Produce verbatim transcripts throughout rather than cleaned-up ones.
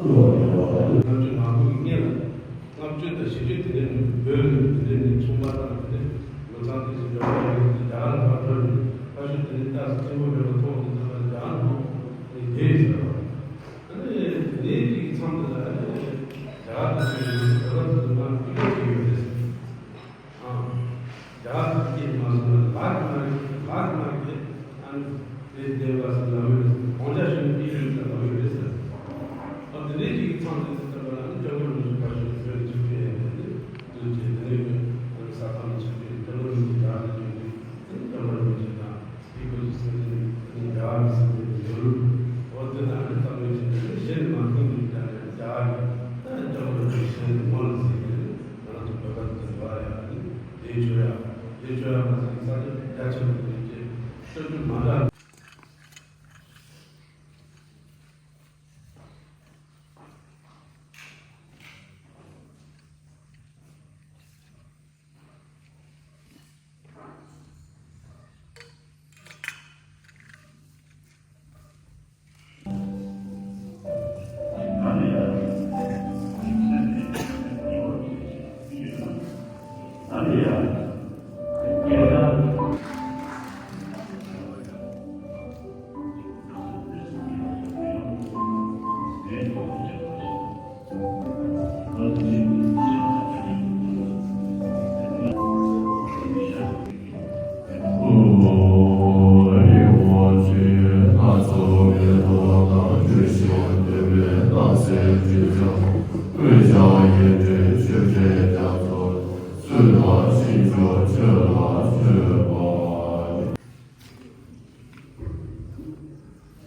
ལྔ་བཅུ་ང་དགུ་གི་སྔོན་ལ། ལྔ་བཅུ་དང་བཞི་བཅུ་དེ་འདྲའི་ནང་བོད་ནས་དེ་འདྲའི་ནས་ཚོང་པ་དང་དེ་འདྲའི་ལོ་ཚང་དེ་ཚོ་འབྲེལ་བ་ཡོད་དེ་རྒྱ་གར་ལ་ཕར་འགྲོ་ནས་ཕ་ཤུལ་དེ་འདྲའི་རྟགས་སུ་ཆེན་པོ་རེད་པ་མཐོང་དུས་ཙམ་པ་ལ་རྒྱ་གར་ནང་ནས་བསྡད་ཡོད་ཟེར་བ། ཨ་ནི་དེ་འདྲའི་གཅིག་གི་མཚམས་དེ་ལ་ཨ་ནི་རྒྱ་གར་དུ་ཕྱིན་ནས་བོད་པ་ཚོ་ལ་ང་སྐུལ་སློང་བྱེད་ཀྱི་ཡོད་རེད་ཟེར། རྒྱ་གར་དུ་སྐྱེས་མ་སོང་ན་ལག་གི་ནང་གི་ལག་གི་ནང་གི་ཨ་ནི་དེ་བསྟན་པ་ཟེར་ལམ་ཡོད་རེད། གོང་ཆ་ཞུ་ནས་སྐྱེས་ཡོད་ལ་ལམ་ཡོད་རེད་ཟེར། ཨ་དེ་འདྲའི་ཅིག་གི་མཚམས་དེ་ཚོ་ལྟ་བ་ལ་ཨ་ནི་སྐྱབས་མགོན་རིན་པོ་ཆེ་ཕར་ཕྱིན་བོད་ནས་ཆིབས་བསྒྱུར་ཡིན་པ་ནི་དུས་ཀྱི་དེ་ནས་ཨ་ནི་ས་ཐང་ནས་ཆིབས་བསྒྱུར་སྐྱབས་མགོན་རིན་པོ་ཆེ་རྒྱ་གར་ལ་བྱོན་དུས་ཨ་ནི་སྐྱབས་མགོན་རིན་པོ་ཆེ་དང་། དེའི་སྐོར་གྱི་སེམས་ཅན་ནི་རྒྱ་གར་གྱི་སེམས་ཅན་གྱི་འདོད་ལུགས་འོ་དེ་དང་ཨ་ནི་བསམ་བློ་བྱས་ནས་གཞི་ནས་མ་མཐུན་པའི་རྒྱ་ནས་རྒྱ་གར་གྱི་ད་ནི་སྐྱབས་མགོན་རིན་པོ་ཆེ་ནི་ངོ་ལ་གཟིགས་ནས་ང་རང་ཚོ་བོད་པ་འདི་བར་ཡང་ནི་བདེ་བཅོས་ཡག་བདེ་བཅོས་ཡག་མ་ཟད་ས་ཆ་རྒྱ་ཆེན་པོ་དེ་བཅས་སྤྱོད་རྒྱུ་མ་འདྲ།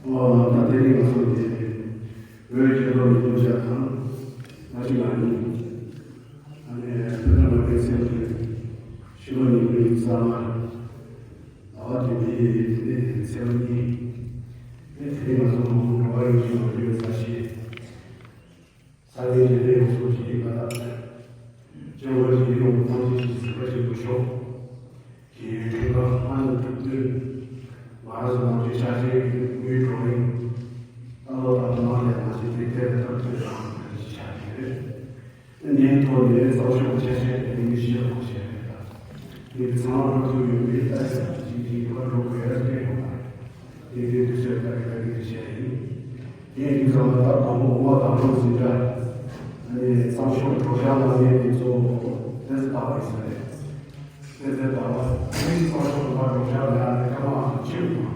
ད་དེ་རིང་ང་ཚོ་གི་བོད་རྒྱལ་ལོ་ཉིས་སྟོང་ཆ་ཚང་མ་ཞིག་ལ་ཡིན། ཨ་ནི་བོད་ནང་ལ་བསྡད་ཚེ་ཤི་ལོ་ཉིས་སྟོང་ཉི་ཤུ་རྩ་ལྔ་ཟླ་བ་བདུན་པའི་དེ་ནས་ཚེས་པ་གཉིས། ཨ་ནི་དེ་རིང་ང་ཚོ་འགྲོ་བ་རིགས་དྲུག་ལ་འབྲེལ་བའི་ས་གཞི། ས་གནས་འདི་ལས་ཡོངས་སུ་གྱིས་པ་དང་། སྤྱི་བོ་གྱི་ཡོངས་སུ་ཐམས་ཅད་ཀྱི་གཟིགས་པ་ཆེན་པོ་ཤོག་གི་ཡུལ་ཁྲིམས་ཁང་ལྔ་ནས་ཐུབ་བསྟུན། ང་རང་ཚོ་ནང་ཆོས་ཆ་ཤས་ཀྱི་དབུས་བགྲོ་གླེང་། ཏང་ལོ་དང་ལོ་མང་ལས་ང་ཚོས་དེ་ཐད་ལ་སྟབས་བསྟུན་དང་ཅི་ཆ་ཤས་རེད། འདིའི་ཐོག་ནས་གཙང་ཕྱོགས་ཆ་ཤས་ཀྱི་མི་ཤེས་པ་ཆེ་རེད། འདི་ཚང་མ་ཐུག་ཡོད་མེད་ལྟ་ས་ཅིག་ཅིག་ཡོད་པ་འགྲོ་དགོས་ཡ་སྐད་ཡོད་པ་རེད། དེ་དུས་དུས་ཚོད་ལྟར་གྱི་ལྟ་གི་དུས་ཆེན་ཡིན། དེ་ཡིན་དུས་ཙམ་ལ་ད་དང་པོ་དབུ་མ་དང་པོ་འཛིན་གྲྭ། ཨ་ནི་གཙང་ཕྱོགས་གྲོགས་ཤར་ནང་ནས་དེ་ཚོ་ཏོག་ཙམ་དག་པ་ཡིན་ས་རེད། ཏོག་ཙམ་དག་པ་དེ་གཙང་ཕྱོགས་ལ་གྲོགས་ཤར་ནས་ཨ་ནི་སྐར་མ་ཨ་ནི་ཕྱིན་འདུག་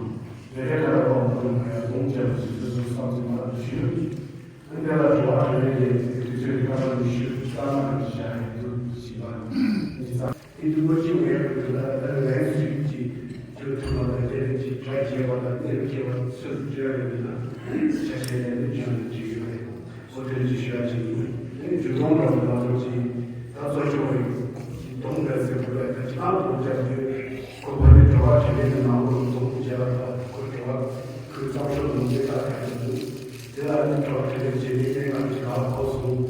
རེ་རེ་ཁ་ར་པ་འདུག་ན་ཡང་གདོང་བཅས་པ་ཞིག་ཚོད་ཚོད་བསམ་ཚུལ་མ་ལ་ཞུ། ཨ་ནི་དེ་ལ་དྲི་བ་དྲིས་ལན་དེ་དུས་ཚོད་ཀྱི་སྐར་མ་ཉི་ཤུ་རྩ་ལྔ་རིང་བཞག་ཡོད་འདུག་ཞེས་པ་ནི་ཙམ། དེ་དུས་ལོ་གཅིག་ལ་ཡག་པོ་ཡོད་ན་ད་ལན་ཚིག་ཅིག་བརྗོད་ཐུབ་པ་ལ་དེ་ལས་ཅིག་གྲ་རྒྱས་པ་དང་གནད་འགག་པ་ཚུལ་བརྗོད་ཡོད་ན་ཆ་ཤས་ལས་ནི་བྱུང་ཡོད་ཅིག་ཡོད་རེད། འོ་དེ་ཅིག་ཞུ་ཡ་ཅིག་ཡིན། ཨ་ནི་འཇུ་གདོང་འདྲ་བོ་ང་ཚོ་ཅིག་ད་གཙོ་སྐྱོང་བའི་གདོང་འདྲ་ཟེར་དགོས་ལ་ད་ཅི་ཐང་དུ་བཅར་དུས་ཁོ་ཕ་ནི་དྲི་བ་དྲིས་ལན་གྱི་ནང་ལོགས་གདོང་བཅར་བ་ཁོ་དྲི་བ་ཁོའི་གཙང་ཕྱོགས་ལུང་པའི་ད་ག་ཡོད་འདུག་དེ་ལ་ནི་དྲི་བ་དྲིས་ལན་བྱེད་མཁན་གནད་འགག་ཅིག་ལ་གོ་སོང་།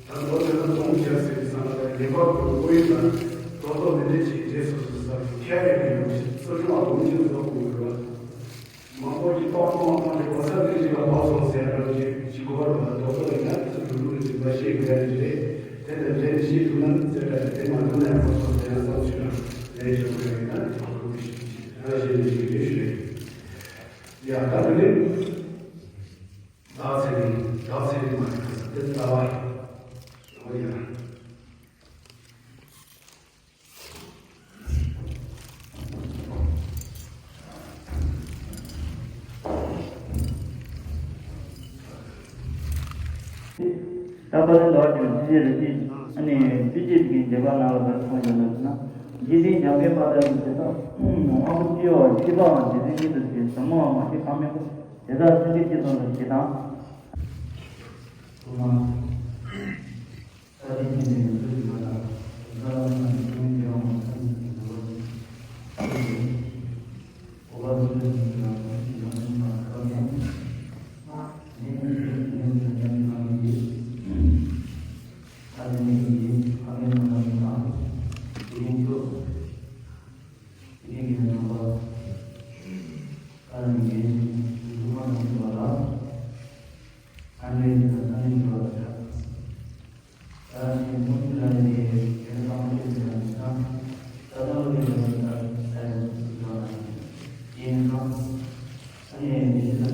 ད་ལོ་དེ་ལ་གདོང་བཅར་ཟེར་བའི་ས་ལ་ཡིན་པ་ཁོ་དངོས་ཡོད་ལ་རྡོག་རྡོག་མི་འདྲ་ཅིག་རྗེས་སུ་སུ་ས་ཁྱེར་ཡོད་མི་ཡོང་ཞིག་གཙོ་སྐྱོང་བ་དགོངས་ཀྱི་འདུག་དགོངས་ཡོད་པ། མང་པོ་ཞིག་ཏོག་ཏོག་མང་པོ་ཞིག་གོ་ས་མི་ཞིག་ལ་ཕོག་སོང་ཟེར་རང་ཞིག་ཞིག་གོ་བར་མ་ཏོག་ཏོག་ཡིན་ན་ཚུར་འགྲོ་ལུགས་ཀྱི་འདུན་པ་ཤེས་དགོས་ཡ་ཞིག་རེད། དེ་ལྟར་དྲན་ཤེས་ཐུབ་ན་ཚེ་འདྲ་དེ་མ་ཐུབ་ན་ཡང་ཕོག་སོང་ཟེར་ན་བསམ་ཚུལ་རང་ལས་ཆོག་གི་ཡིན་ན་ཁོ་རང་གི་ཞིག་རང་ཤེས་ནས་ཞིག་རེད་ཞུ་རེད། ཡ་ད་དེ་ནི་བདག་ཚེ་རིང་བདག་ཚེ་རིང་མ་ཡིན་ས་དེ་ལྟ་བ་ཡིན། འོ་ཡ། ད་བར་ལ་ཅིག་ཅི་ཞིག་རེད་ཅིག་ཨ་ནི་ཅི་ཅི་ཅིག་གི་འདེབས་པ་ནང་ལ་བར་མཐོང་ཡོང་ན་ན། འཇིག་རྟེན་འཇམ་དཔལ་དཔལ་ལྡན་དེ་དག་དབང་པོ་སྤྱི་ཡོད་པ་ཤེས་པའམ་འཇིག་རྟེན་གཉིས་སུ་སྐྱེ་ཟབ་མོའམ་མ་སྐྱེས་ཁམས་མེད་པ་དེ་དག་སེམས་ཅན་སྤྱི་ཙམ་དུ་སྐྱེ་དང་། ཐུབ་མ། ཨ་ནི་ངས་ཐུགས་ཁུར་གནང་བ་ལ། ཨ་ནི་ད་ལྟ་ནི་ ནི་ད་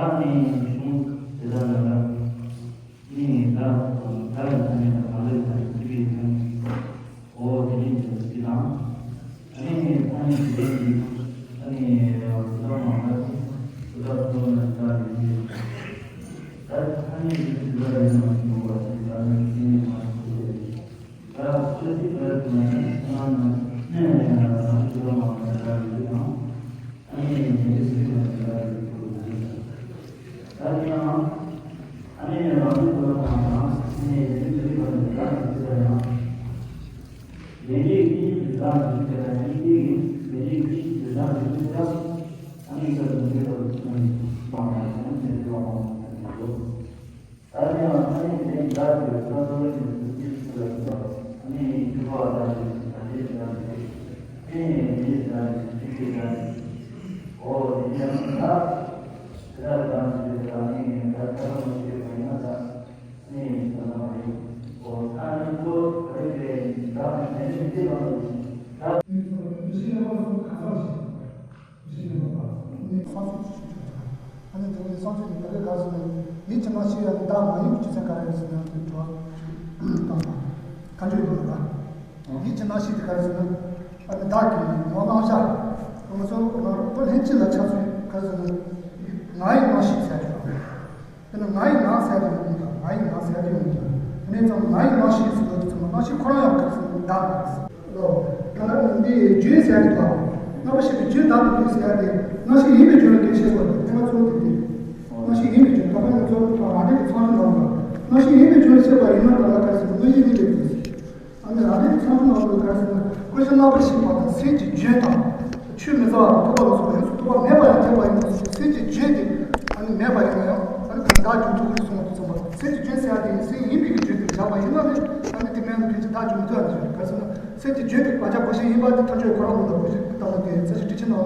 ད་ཡི་ཚང་ནས་ད་ལོའི་ཚང་ནས་ཚིག་གི་ཚང་ནས་འོ་དེ་ནས་ཚིག་དང་། ཨ་ནི་ཚང་ནས་དེ་ནས་ཨ་ནི་སུ་དང་མ་ད་སུ་དང་སུ་ན་ད་ཡི་ད་ཚང་ནས་དེ་ཚིག་ལ་ཡིན་ན་ཡོང་བ་ཞིག་ད་ནི་དེ་ནས་མ་ཐུག་ད་སུ་ཞིག་ད་ཚང་ནས་ཚང་ནས་ནས་སུ་དང་མ་ད་ཡི་དང་། ཨ་ནི་ཉེ་རིང་སྲིད་པ་འདི་ལ་རིགས་པོ་ཡིན། ད་ཡང་ཨ་ནི་རང་ལུགས་པ་དང་ཨ་ནི་ཉེ་རིང་སྲིད་པ་འདི་ལ་རིགས་པ་ཡང་ལས་འབྲས་གཉིས་ཀྱི་བདག་འཛིན་དེ་ལ་ཡང་ལས་འབྲས་གཉིས་ཀྱི་བདག་འཛིན་དེ་ལ་ཨ་ནི་ས་དང་འབྲས་བུ་དང་ཨ་ནི་ཡང་ཨ་ནི་དེ་ལ་ཡང་ཨ་ནི་ཡོད། ད་ནི་ཡང་ཨ་ནི་དེ་ཡིན་ད་དེ་ས་ཐོབ་ནི་དེ་ཅི་ཞིག་ལ་ཡིན་པ་ཨ་ནི་ཡུལ་བ་དང་ཡུལ་ད་དེ་ད་དེ་ཨ་ནི་ཡིན་ད་དེ་ཅི་ཞིག་ད་དེ་ཨོ་དེ་ཡང་ད་དེ་ད་དང་དེ་ད་ནི་ད་ད་མ་ཞིག་ཡིན་ན་ད་ཨ་ནི་ད་ན་མ་ཡིན་ཨོ་ད་ནི་ཁོ་ད་དེ་ད་ནི་དེ་ནི་དེ་ད་ནི་ད། ཨ་ནི་དེ་ནས་སོང་ཚུལ་ནི་ད་ག་ག་ཟེར་ན་ཡིད་ཀྱི་རྣམ་ཤེས་ཡང་བདག་མ་ཡིན་པའི་རྒྱུ་མཚན་ག་རེ་ཟེར་ན་དེ་འགྲོ་བ་བཏང་བ་ག་འདྲ་ཡོད་པ། ཡིད་ཀྱི་རྣམ་ཤེས་དེ་ག་རེ་ཟེར་ན་ཨ་ནི་བདག་གི་ངོ་བོ་རྣམ་གཞག་ང་ཚོ་ང་རང་ལྷན་སྐྱེས་ལ་ཆགས་ཚུལ་ག་རེ་ཟེར་ན་ང་ཡི་རྣམ་ཤེས་ཟེར་གྱི་རེད། དེ་ནི་ང་ཡི་ང་ཟེར་དེ་ཡོང་གི་འདུག་ང་ཡི་ང་ཟེར་དེ་ཡོང་གི་འདུག་དེ་ནས་ཙམ་ང་ཡི་རྣམ་ཤེས་ཟེར་བ་དེ་ཙམ་རྣམ་ཤེས་ཁོ་རང་ཡང་ག་རེ་ཟེར་ན་བདག་རེད། ལོ། ད་ལྟ་འདི་རྒྱུན་ཟེར་དེ་དང་། རྣམ་པར་ཤེས་པའི་རྒྱུན་བདག་ཏུ་གྱུར་ཟེར་དེ་རྣམ་ཤེས་ཡིན་པའི་རྒྱུན་ལ་དེ་བཤད་པ་རེད། ཐེངས་མ་གཙོ་བོ་དེ་དེ། རྣམ་ཤེས་ཡིན་པའི་རྒྱུན་ད་ལྟ་ནི་གཙོ་བོ་དང་རང་རིག་གི་ཚང་ཆུང་ནང་ལ་རྣམ་ཤེས་ཡིན་པའི་རྒྱུན་ལ་བཤད་པ་ཡིན་ན་ད་ལྟ་ག་རེ་ཟེར་ན་དངོས་གཞི་ཡིན་པའི་རྒྱུན། ཨ་ནི་རང་རིག་གི་ཚང་ཆུང་ནང་ལ་ག་རེ་ཟེར་ན་ཀུན་གཞི་རྣམ་པར་ཤེས་པ་དང་སེམས་ཀྱི་རྒྱུན་དང་། ཆོས་མི་རྩ་བ་དང་ཐོབ་པ་ལ་སོགས་པ་ཡོངས་སུ་རྟོག་པ་མེད་པ་ཡང་ཁྱབ་པ་ཡིན་ན་སེམས་ཀྱི་རྒྱུན་དེ་ཨ་ནི་མེད་པ་ཡིན་ན་ཡང་ཨ་ནི་གང་བདག་རྒྱུན་མཐུན་ཁུལ་གསུངས་པ་དང་སེམས་ཀྱི་རྒྱུན་ཟེར་ཡ་དེ་ཡིན་སེམས་ཡིན་པའི་གི་རྒྱུན་དེ་བཞག་པ་ཡིན་ན་ནི་ཨ་ནི་དེ་མེད་ན་ཕལ་ཆེར་བདག་རྒྱུན་མཐུན་ཨ་ནི་ཞིག་ག་རེ་ཟེར་ན་སེམས་ཀྱི་རྒྱུན་དེ་བག་ཆགས་བུད་ཤིང་ཡིན་པ་དེ་ཐམས་ཅད་གོ་ར་མོ་ལ་བུད་ཤིང་ལྟ་བུ་དེ་རྩ་ཤེ་ཊཱིཀ་ཆེན་ནང་ལ་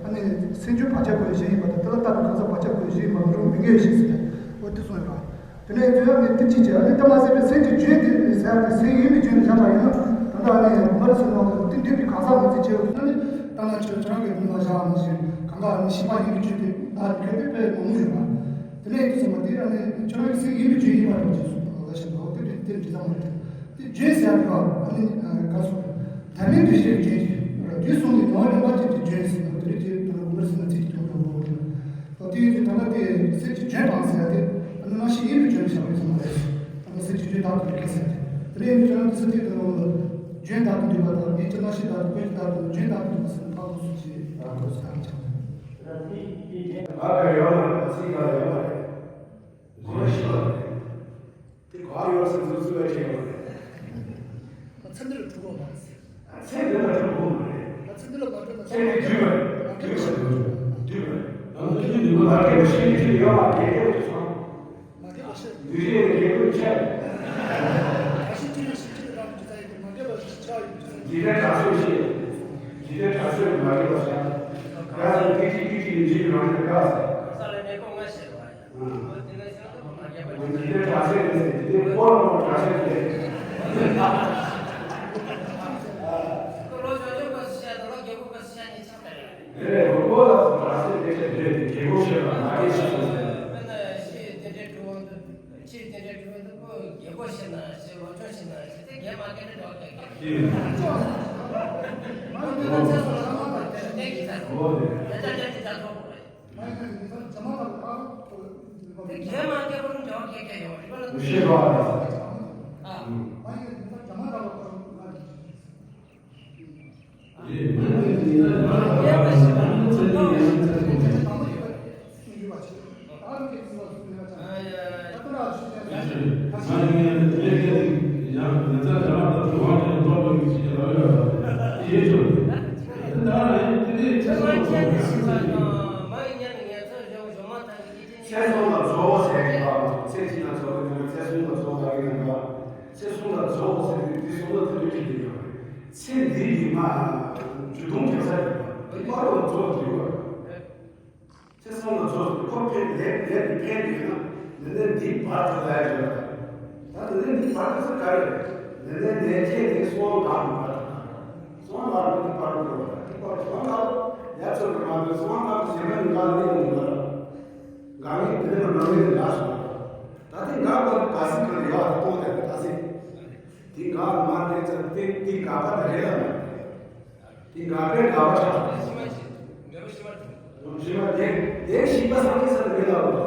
ཨ་ནི་སེམས་རྒྱུན་བག་ཆགས་བུད་ཤིང་ཡིན་པ་དང་དེ་ལ་ལྟ་བུ་གང་ཟག་བག་ཆགས་བུད་ཤིང་ཡིན་པ་ལ་རུང་མི་འགལ་ཞེས་ཟེར་ནས་འོ་དེ་གསུངས་ཡོད་པ། དེ་ནས་འཇོན་ཡབ་ནས་དེ་ཅི་བྱེད་ཨ་ནི་ལྟ་མ་ཟད་པའི་སེམས་ཀྱི་རྒྱུན་དེ་ཟེར་ཏེ་སེམས་ཡིན་པའི་རྒྱུན་དུ་བཞག་པ་ཡིན་ན་ད་ལྟ་ཨ་ནི་མར་སེམས་ནང་དུ་དེ་འདུས་པའི་གང་ཟག་མི་ཚེ་ཆེ་བ་ཨ་ནི་ལྟ་ན་ཆོས་ཁྱོད་རང་གི་མིང་ལ་བཞག་མི་ཞིག་གང་ག་ཨ་ནི་ཤེས་པ་ཡིན་པའི་རྒྱུན་དེ་ད་ཁྱོད་པའི་དཔེ་མང་ཡོད་པ། དེ་ནས་ཡིན་ཙམ་པ་དེ་ཨ་ནི་ཁྱོད་རང་གི་སེམས་ཡིན་པའི་རྒྱུན་ཡིན་པ་རེད་ཅེས་གསུངས་པ་ལ་ཞེས་པའོ་དེ་དེ་འདྲི་ཙམ་མ་རེད། དེ་རྒྱུན་ཟེར་ཡ་དེ་ཨ་ནི་ག་སོ་དམ་མིན་འདུ་ཤེས་རྒྱུན་དེ་དུས་གསུམ་གྱི་ནོར་ཡོད་པ་ཅིག་གི་རྒྱུན་ཟེར་ན་དེ་རེད་དེ་དེ་ལ་མར་སེམས་ན་ཚིག་གི་དོན་དུ་འགྲོ་བ་རེད། ད་དེ་ཡིན་དུས་ད་ལྟ་དེ་སེམས་ཀྱི་རྒྱུན་དང་ཟེར་ཏེ་ཨ་ནི་རྣམ་ཤེས་ཡིན་པའི་རྒྱུན་ལ་བཞག་པའི་ཚོད་མ་རེད། ཨ་ནི་སེམས་ཀྱི་རྒྱུན་བདག་ཏུ་གྱུར་ཟེར་ཏེ་དེ་ལས་ཡིན་དུས་ད་ལྟ་དེ་སེམས་ཀྱི་དོན་ལ་རྒྱུན་བདག་ཏུ་གྱུར་པ་དང་ཡིད་ཀྱི་རྣམ་ཤེས་བདག་ཏུ་ཀུན་གཞི་བདག་ཏུ་རྒྱུན་བདག་ཏུ་གྱུར་པ་ཟེར་ན་ཕར་ལོགས་སུ་ཅི་ཕར་ལོགས་སུ་ཐམས་ཅད། ག་ག་ཡོད་མ་རེད་ཚིག་ག་ཡོད་མ་རེད། གོ་ཤེས་པ་རེད། དེ་ག་ཡོད་སེམས་སུ་སུ་བས་བྱས་པ་རེད། ཚེ་འདི་ལ་གྲུབ་པ་མ་ཟད། ཚེ་འདི་ལ་གྲུབ་པ་མ་རེད། ཚེ་འདི་ལ་མ་གྲུབ་ན་ཚེ་འདི་དུས་མ་དུས་མ་དུས་མ་ཡང་དུས་ཀྱི་ནུས་པ་ལ་སྐྱེ་བ་ཤེས་ཀྱི་ཡོད་ལ་སྐྱེ་སྐྱེ་བ་ཅི་སོང་། མ་སྐྱེ་བ་ཤེས། དུས་ཀྱི་ཡོད་ཀྱི་ཆད། ད་ཤི་ཅི་ལ་ཤི་ཅི་ལ་རང་གི་ཚེ་ཡི་མ་སྐྱེ་བ་ཤི་ཆ་ཡི་ཚེ། འཇིག་རྟེན་གྲགས་ཚོད་ཤེས། འཇིག་རྟེན་གྲགས་ཚོད་མ་སྐྱེ་བ་ཤེས། རྒྱ་ཚོད་ཀྱི་ཅི་ཀྱི་ཅི་ཡི་འཇིག་རང་གི་རྒྱ་ཚོད། ས་ལ་གནས་སྐོང་ལྔ་བྱེད་པ། དེ་རྒྱས་མ་སྐྱེས་པར་འབྲེལ་བ་སྐད་ཆ་ཡོང་རེད་པ་ལ། ཤེས་པ། ཨ། རྒྱས་མ་སྐྱེས་པར་འབྲེལ་བ་སྐད་ཆ་ཡོང་རེད་པ་ལ། ཚོགས་དེ་འདྲ་བྲིས་ཏེ་ཡོད་རེད། ཚེ་འདིའི་ཉི་མ་ཇུས་གཏོང་བྱེད་ས་ཡོད་པ། འདི་པར་རོ་ཚོགས་འདུས་པ། ཚེ་སྲོག་ལ་ཚོགས་ཁོ་ཕན་ལས་ལས་ཀྱི་ཕན་ཡོད་ན། ནི་ནི་འདི་བར་དུ་ལས་ཡོད་ལ། ད་ནི་ནི་འདི་བར་དུ་ས་ག་རེད། ནི་ནི་ནས་ཁྱེད་ནི་སོང་ལ་མི་བར་དུ། སོང་ལ་མི་འདི་བར་དུ་ཡོད་ལ། འདི་བར་སོང་ལ་ཡ་ཚོ་གི་མ་དུ་སོང་ལ་གཞན་མ་ནི་འགའ་ནི་ཡོང་ལ། འགའ་ནི་འདི་ནི་མ་ནི་འགའ་སོང་། ད་དེ་འགའ་བ་ག་སི་ག་ནི་ཡོད་ལ་གཏོང་དེ་ག་སི། དེ་འགའ་མ་རེད་ཙང་དེ་དེ་འགའ་བ་རེད་ལ། དེ་འགའ་པའི་འགའ་བ་ཆགས། ཞི་བ་དེ་དེ་ཞི་བ་སངས་རྒྱས་ས་ནས་མི་ལ་བ།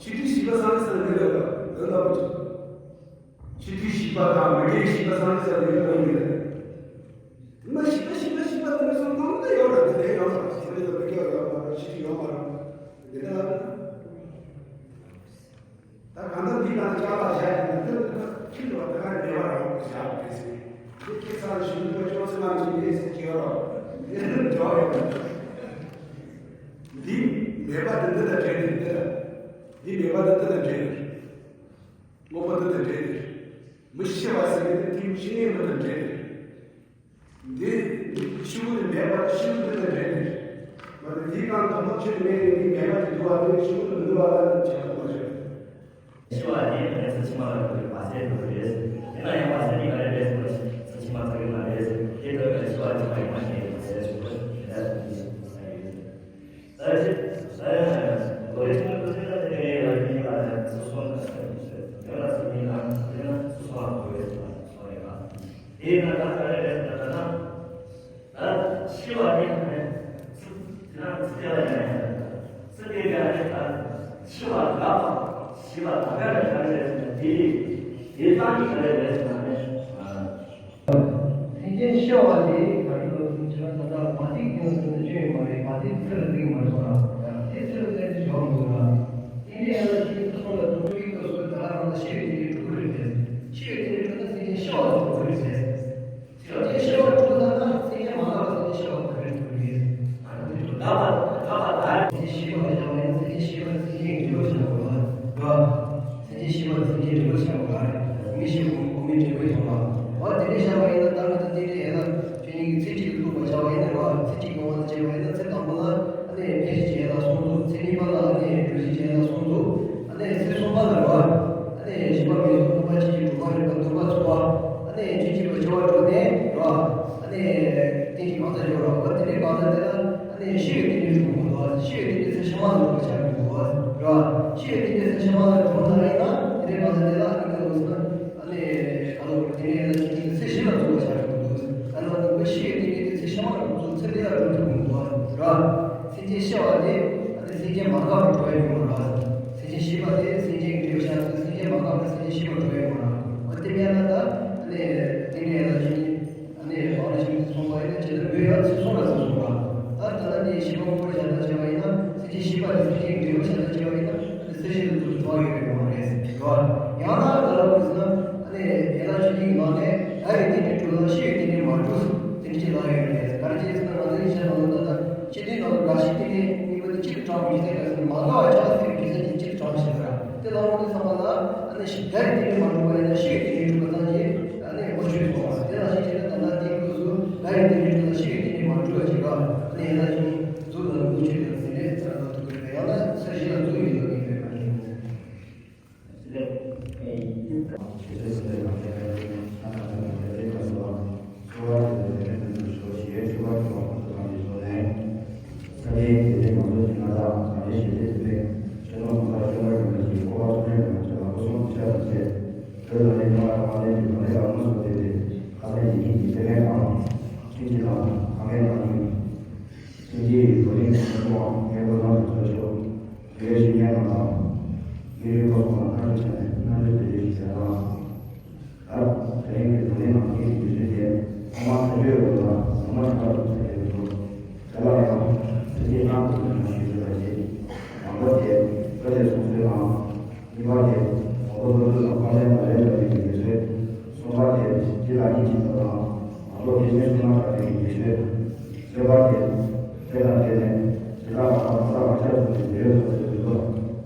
ཕྱི་དྲིལ་ཞི་བ་སངས་རྒྱས་ས་ནས་མི་ལ་བ། འདི་ལ་བ། ཕྱི་དྲིལ་ཞི་བ་དང་མི་དྲིལ་ཞི་བ་སངས་རྒྱས་ས་ནས་མི་ལ་བ། དེ་མ་ཞི་བ་ཞི་བ་ཞི་བ་དེ་མི་སོང་གང་ལ་ཡོད་ར་དེ་ལས་ཡོད་ར་དེ་ལས་ལ་མི་ལ་ཡོད་མ་ར་ཕྱི་དྲིལ་ཡོད་མ་ར་དེ་ལ། ད་གང་ལྟར་འདི་ལ་ལྕགས་ལ་བཞག་ཡིན་ན་འདི་ཁྱི་འགྲོ་བ་ད་ག་ནས་བར་རང་བཞག་པ་རེད་ཟེར། འདི་ཁྱེད་ཚང་ཞུ་འདོད་ཅོག་ཙེ་མ་འཇིག་རེད་ཟེར་གྱི་ཡོད་རོགས། འདི་ལ་འཇོག་ཡོད་རོགས། འདི་མེད་པ་འདི་འདི་ལ་འདྲེན་ནས་འདི་ལ། འདི་མེད་པ་འདི་འདི་ལ་འདྲེན་ནས། སློབ་པ་འདི་ལ་འདྲེན་ནས། མི་ཤི་བ་ཟེར་ནས་འདི་ཤི་ནས་མི་ལ་འདྲེན་ནས། འདི་ཤི་བོ་ནི་མེད་པར་ཤི་བོ་འདི་ལ་འདྲེན་ནས། མ་ནི་འདིའི་ནང་དུ་མ་ཆོད་མེད་ནི་འདི་མེད་པར་འདུ་བ་ནི་ཤི་བོ་འདི་འདུ་བ་ལ་ནི་བྱེད་པ་མ་ཆོད། ཤི་བ་ནི་གནས་ཚུལ་ཕྱི་མ་ལ་འགྲོ་བའི་བར་ཆད་དུ་རེད། དེ་ན་ཡང་བར་ཆད་ནི་ག་རེ་རེད་ཟེར་བ་ཞིག་ཚུལ་ཕྱི་མ་ཚ་གི་མ་རེད། དེ་ལྟར་ཤི་བ་ནི་མ་ཡིན་པ་ཞིག་རེད་ཟེར་བ་ཞིག་རེད། ད་ཅི། ད་ལོ་རེ་ཆུང་དུ་ཆུང་དུ་དེ་ནས་ཡར་སྙིང་ལ་སོ་སོ་ལ་ཡོད་ལ་སོ་སྙིང་ལ་དེ་ན་སོ་སོ་ལ་འགྲོ་བའི་སོ་སོ་ཡོད་ལ། དེས་ན་ད་ག་རེ་རེད་ཟེར་ན། ད་ཤི་བ་ནི་ནི་ཚུལ་དེ་ན་ཚུལ་དེ་ལ་ཡང་ཡང་ཚུལ་དེ་ལ་ཡང་ད་ཤི་བ་ལ་ཤི་བ་ད་ག་རེ་ག་རེ་རེད་ཟེར་ན། དེ་དེ་ལྟ་ནི་ག་རེ་རེད་ཟེར་ན་ནི། སེམས་ཅན་ཤི་བ་དེ་ག་རེ་ལ་ཚུལ་ཆ་ད་ལྟ་མ་ཐིག་ཀྱང་ཚུལ་དུ་བྱུང་ཡོད་མ་རེད། མ་ཐིག་ཚུལ་ལ་ཐིག་མ་སོང་ན་དེ་ཚུལ་ལ་ཚུལ་དུ་བྱུང་འདུག་ན། དེ་ནས་ཡང་ཤི་བ་ཚོ་ལ་དུ་ཤི་བའི་སྐབས་སུ་ད་རང་ལ་ཤི་བའི་དེ་འདྲའི་དྲུག་རེད་དེ། ཤི་བའི་དེ་འདྲའི་དྲུག་ན་སེམས་ཅན་ཤི་བ་དྲུག་རེད་དེ། སེམས་ཅན་ཤི་བ་དྲུག་ལ་ན་སེམས་ཅན་མ་ལགས་པ་སེམས་ཅན་ཤི་བ་ག་རེ་དྲུག་རེད། ཨ་ནི་དྲུག་ལ་པ་ལ་པ་ལ་སེམས་ཅན་ཤི་བ་ལ་བཞག་པ་ཡིན་ན་སེམས་ཅན་ཤི་བ་ལ་སེམས་ཅན་འབྲས་བུ་ཆགས་པ་རེད། སེམས་ཅན་ཤི་བ་ལ་སེམས་ཅན་འབྲས་བུ་ཆགས་པ་རེད། མི་ཤི་བ་འོ་མའི་འབྲས་བུ་ཐོབ་པ། འོ་དེ་འདྲ་བཞག་པ་ཡིན་ན་ད་ང་ཚོ་དེ་འདྲའི་ཡན་ལག་ཆོས་ཉིད་ཀྱི་ཚེ་གཅིག་ཏུ་ཐུག་པ་བྱ་བ་ཡིན་ན་རེད་བ། ཚེ་གཅིག་གི་དབང་དུ་བྱས་པ་ཡིན་ན་ཚེ་དང་པོ་ལ་ཨ་ནི་ཕན་བཞེས་ཀྱི་ཡན་ལག་སོང་ཚུལ། ཚེ་གཉིས་པ་ལ་ཨ་ནི་བཀྲ་ཤིས་ཀྱི་ཡན་ལག་སོང་ཚུལ། ཨ་ནི་ཚེ་གསུམ་པ་ལ་རེད་བ། ཨ་ནི་བཞི་པ་མི་གསུམ་པ་ཕྱིན་ཅི་གྲུབ་པ་རིག་པ་བདུན་པ་ཚོགས་པ། ཨ་ནི་བྱིན་གྱིས་བརླབས་པ་བྱེ་བ་དྲུག་ནས་རེད་བ། ཨ་ནི་རྟེན་གྱི་གང་ཟག་འབྱོར་བ་རེད་བ། དེ་འདྲའི་གང་ཟག་དེ་ལ་ཨ་ནི་ཤི་བའི་རྟེན་འབྲེལ་འགྲོ་དགོས་འདུག་ཤི་བའི་རྟེན་འབྲེལ་ཚེ་ཕྱི་མ་ལ་འགྲོ་བ་ཆགས་ཀྱི་འདུག་རེད་བ། ཤི་བའི་རྟེན་འབྲེལ་ཚེ་ཕྱི་མ་ལ་འགྲོ་ན་ཡིན་ན་དེ་འདྲའི་གང་ཟག་དེ་ལ་ཨ་ནི་ག་ལ་འོས་ན། ཨ་ནི་ག་ལ་འོས་དེ་ནས་ཡང་ན་ཁྱེད་ཀྱིས་ཚེ་བཞི་ལ་འཛུགས་པ་ཆགས་ཀྱི་འདུག་ཨ་ནི་ཁོ་ཤི་བའི་རྟེན་འབྲེལ་དེ་ཚེ་ཕྱི་མ་ལ་འགྲོ་ཚུལ་ཚེ་འདི་ལ་འགྲོ་ཐུབ་ཀྱི་འདུག་རེད་བ། སེམས་ཅན་ཤི་བ་དེ་ཨ་ནི་སེམས་ཅན་མ་འགགས་པར་འགྲོ་བའི་ཡུལ་རེད་བ། སེམས་ཅན་ཤི་བ་དེ་སེམས་ཅན་གྱི་འབྲས་བུ་ཤར་ཚུལ། སེམས་ཅན་མ་འགགས་པར་སེམས་ཅན་ཤི་བར་འགྲོ་བའི་ཡུལ་རེད་བ། དེ་མེད་ན་ད་ཨ་ནི་དེ་འདྲའི་ཡང་ན་ཁྱེད་ཀྱིས། ཨ་ནི་རང་རེ་ཞིག་གསུངས་པ་ཡིན་ན་ཇི་ལྟར་མོས་ཡང་ཚུལ་གསུང་ར་ཟེར་གསུངས་པ། ད་ད་ལྟ་འདི་ཤི་བ་དངོས་པོར་བཞག་ན་བྱས་པ་ཡིན་ན་སེམས་ཅན་ཤི་བ་དེ་སེམས་ཅན་གྱི་འབྲས་བུ་བཞག་ན་བྱས་པ་ཡིན་ན་ཨ་ནི་སེམས་ཅན་དུ་ཐོག་ཡོད་པའི་ངོ་རེད་ཟེར་གྱི་རེད། ཡང་ན་ག་ལ་བུ་ཟེར་ན་ཨ་ནི་ཡན་ལག་བཅུ་གཉིས་ཀྱི་ནང་ནས་ལྷ་ཡི་རྟེན་འབྲེལ་གྲུབ་ལ་ཤི་བའི་རྟེན་འབྲེལ་མ་གྲུབ་ཟེར་དེ་འདྲ་ཅིག་ལ་ཡོད་རེད། ག་རེ་བྱས་ཟེར་ན་ང་ཚོའི་ཡིག་ཆ་ནང་ལ་ད་ལྟ་སྤྱི་དོན་ནང་ལ་འགའ་ཞིག་རྟེན་འབྲེལ་གཉིས་པོ་དེ་གཅིག་ཏུ་བགྲངས་པ་ཡིན་ཟེར་ག་ཟེར་ན་མ་འགགས་པ་ཆགས་ཟེར་བའི་དྲི་ཟ་ཅིག་གཅིག་ཏུ་བགྲངས་ཤིག་ར། དེ་ལ་འོང་དུས་ཙམ་པ་ལ་ཨ་ནི་ཤི་བའི་རྟེན་འབྲེལ་མ་གྲུབ་པ་ཡིན་ན་ཤི་བའི་རྟེན་འབྲེལ་གྲུབ་པ་ཙམ་གྱིས་ཨ་ནི་མ་ཆོད་སོང་བ། དེ་ནང་བཞིན་བྱས་ན་ད་ལྟ་དེའི་སྐབས་སུ་ལྷ་ཡི་རྟེན་འབྲེལ་གྲུབ་ལ་ཤི་བའི་རྟེན་འབྲེལ་མ་གྲུབ་པ་ཅིག་ར། ཨ་ནི་ཡན་ལག་བཅུ་གཉིས་འཛུགས་ལ་ནི་དངུལ་ཆུ་དང་ཟིན་རེད་ཚར་ལ་ཐུག་གི་རེད། ཡང་ན་ས་གཞི་ལ་འཛུགས་ཡོད་ལ་ཡིན་པའི་བར་ནི། སེམས་ཅན་གྱི་བགྲོ་གླེང་གི་ཚོགས་ངན་པ་ལམ་དུ་བཟོ་ཆོག་དེ་བཞིན་གནས་ལ་དང་། ཡུལ་ཡུལ་བ་སོགས་ལ་སྣང་རུང་བྱས་ནས་སྣང་རུང་དེ་འདྲའི་ཞིག་བྱས་ན། ད་དེ་རིང་གི་བགྲོ་གླེང་ནང་གི་དུས་ཚོད་དེ་ཐོག་མར་ས་ཆོས་ལུགས་ལ་ཟུར་མ་ཁྲ་ཁྲ་དུ་ཚོད་ཡོད་འདུག་དེ་ལ་ཡང་ཚིག་གི་སྣང་དུ་འདོན་ན་ཞུས་ཡོད་པ་རེད། དང་པོ་དེ་བཀའ་ལས་གསུངས་ཚུལ་དང་། གཉིས་པ་དེ་ངོ་བོ་སློབ་ཕྲུག་དང་ཕ་མའི་མ་ལས་འདྲ་བའི་ཡོད་ཚུལ། གསུམ་པ་དེ་སྤྱི་ལ་ཡིད་ཆེས་པ་དང་མ་གཏོགས་དེ་ནས་སུ་མ་དྲག་པའི་ཡོད་ཚུལ། བརྗོད་པ་དེ། དེ་དང་འབྲེལ་ནས་དེ་དག་ལ་ཧ་ས་མ་ཆགས་ཐུབ་པའི་འབྲས་བུ་ཐོབ་པའི་དོན་དུ་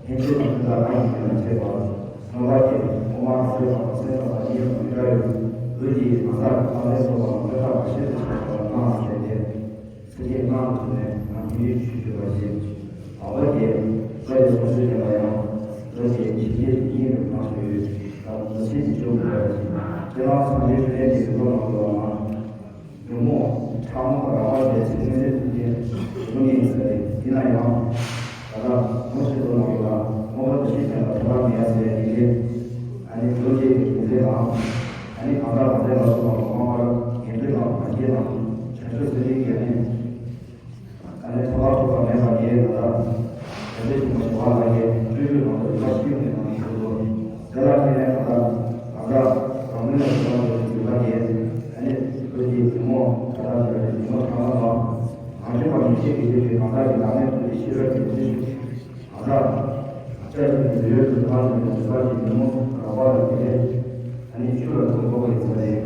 ལྷན་སྐྱེས་དང་ཐུན་མཐར་རང་གི་ཡུལ་ལ་བྱེད་པ། གསུམ་པ་དེ་དབུ་མ་དང་སེམས་དང་སེམས་ཙམ་པ་གཉིས་སུ་མི་འདྲ་བའི་ བོད་ཀྱི་གང་ཟག་གང་ལས་སོགས་པ་མི་ཁ་བ་ཤེས་སུ་ཆགས་པ་གནང་བ་བྱས་ཏེ། སེམས་བསྐྱེད་གནང་དུ་ནས་ང་མི་ཡུལ་ཆུ་ཞུ་བ་ཞིག་ཨ་བ་རྒྱལ་བཀའ་ཡི་དགོངས་ཞུ་ལེན་པ་ཡང་བོད་ཀྱི་ཞི་བདེ་ཡིན་པའི་ངང་ཞུ་ཡོད། ད་མི་ཚེ་འདི་བཅོལ་དགོས་པ་ཞིག་ཁྱེད་རང་སངས་རྒྱས་ཆོས་ལྡན་གྱི་ཡུལ་ལོ་ནང་དུ་བ་མ། ཉོན་མོངས་ཕྲ་མོ་རགས་པ་བརྒྱད་ཚེ་མི་ཚེ་ཐུགས་རྗེ་ཐུགས་ངེས་ཡིན་ཟེར་རེད། ཡིན་ན་ཡང་། ད་ལྟ་མུ་མཐུད་དུ་ལངས་ཡོད་ལ་མངོན་པ་དེ་ཤེས་ཀྱང་ལ་ཐོག་མ་མེད་ཡ་ཟེར་ཡ་ཡིན་གྱི། ཨ་ནི་བོད་ཀྱི་དགེ་མཚན་དང་། ཨ་ནི་གང་ཟག་གང་ཟག་ལ་སོགས་པ་མ་མང་བར་ངན་འགྲོའི་ནང་མ་སྐྱེས་ནང་བྱང་ཆུབ་སེམས་དཔའི་དགེ་མཚན། ཨ་ནི་ཐོག་མ་ཐོག་མ་མེད་པ་ངའི་ད་ལྟ་དགེ་མཚན་ཆེན་པོ་ཞེས་པ་ལ་ངས་སྤྲོས་པའི་ནང་དུ་རིག་པ་ཤེས་ཡོང་བའི་ནང་དུ་འགྲོ་དགོས། དེ་ལ་བརྟེན་ནས་ད་ལྟ་གང་ཟག་རང་ལུས་ལ་རིག་པ་འགྲོ་བའི་རིག་པ་ངས་ཨ་ནི་བོད་ཀྱི་ཉོན་མོངས་ད་ལྟ་ཟེར་བའི་ཉོན་མོངས་ཕྲ་མ་དང་། ང་ཚོ་བ་ཉིད་ཤེས་ཀྱི་ཡོད་པའི་གང་ཟག་གི་ལམ་ནས་ཐོན་ཏེ་ཤེས་རབ་ཀྱི་འདུ་ཤེས་ཤིག་གང་ཟག་ལྕགས་ཀྱི་འདོད་ཡོན་དུ་ཁ་ནས་འདོད་པ་ཀྱི་ཉོན་མོངས་རགས་པ་ལ་བརྟེན་ནས་ཨ་ནི་ཆུ་ལ་འགྲོ་དགོས་པ་ཡིན་ས་རེད།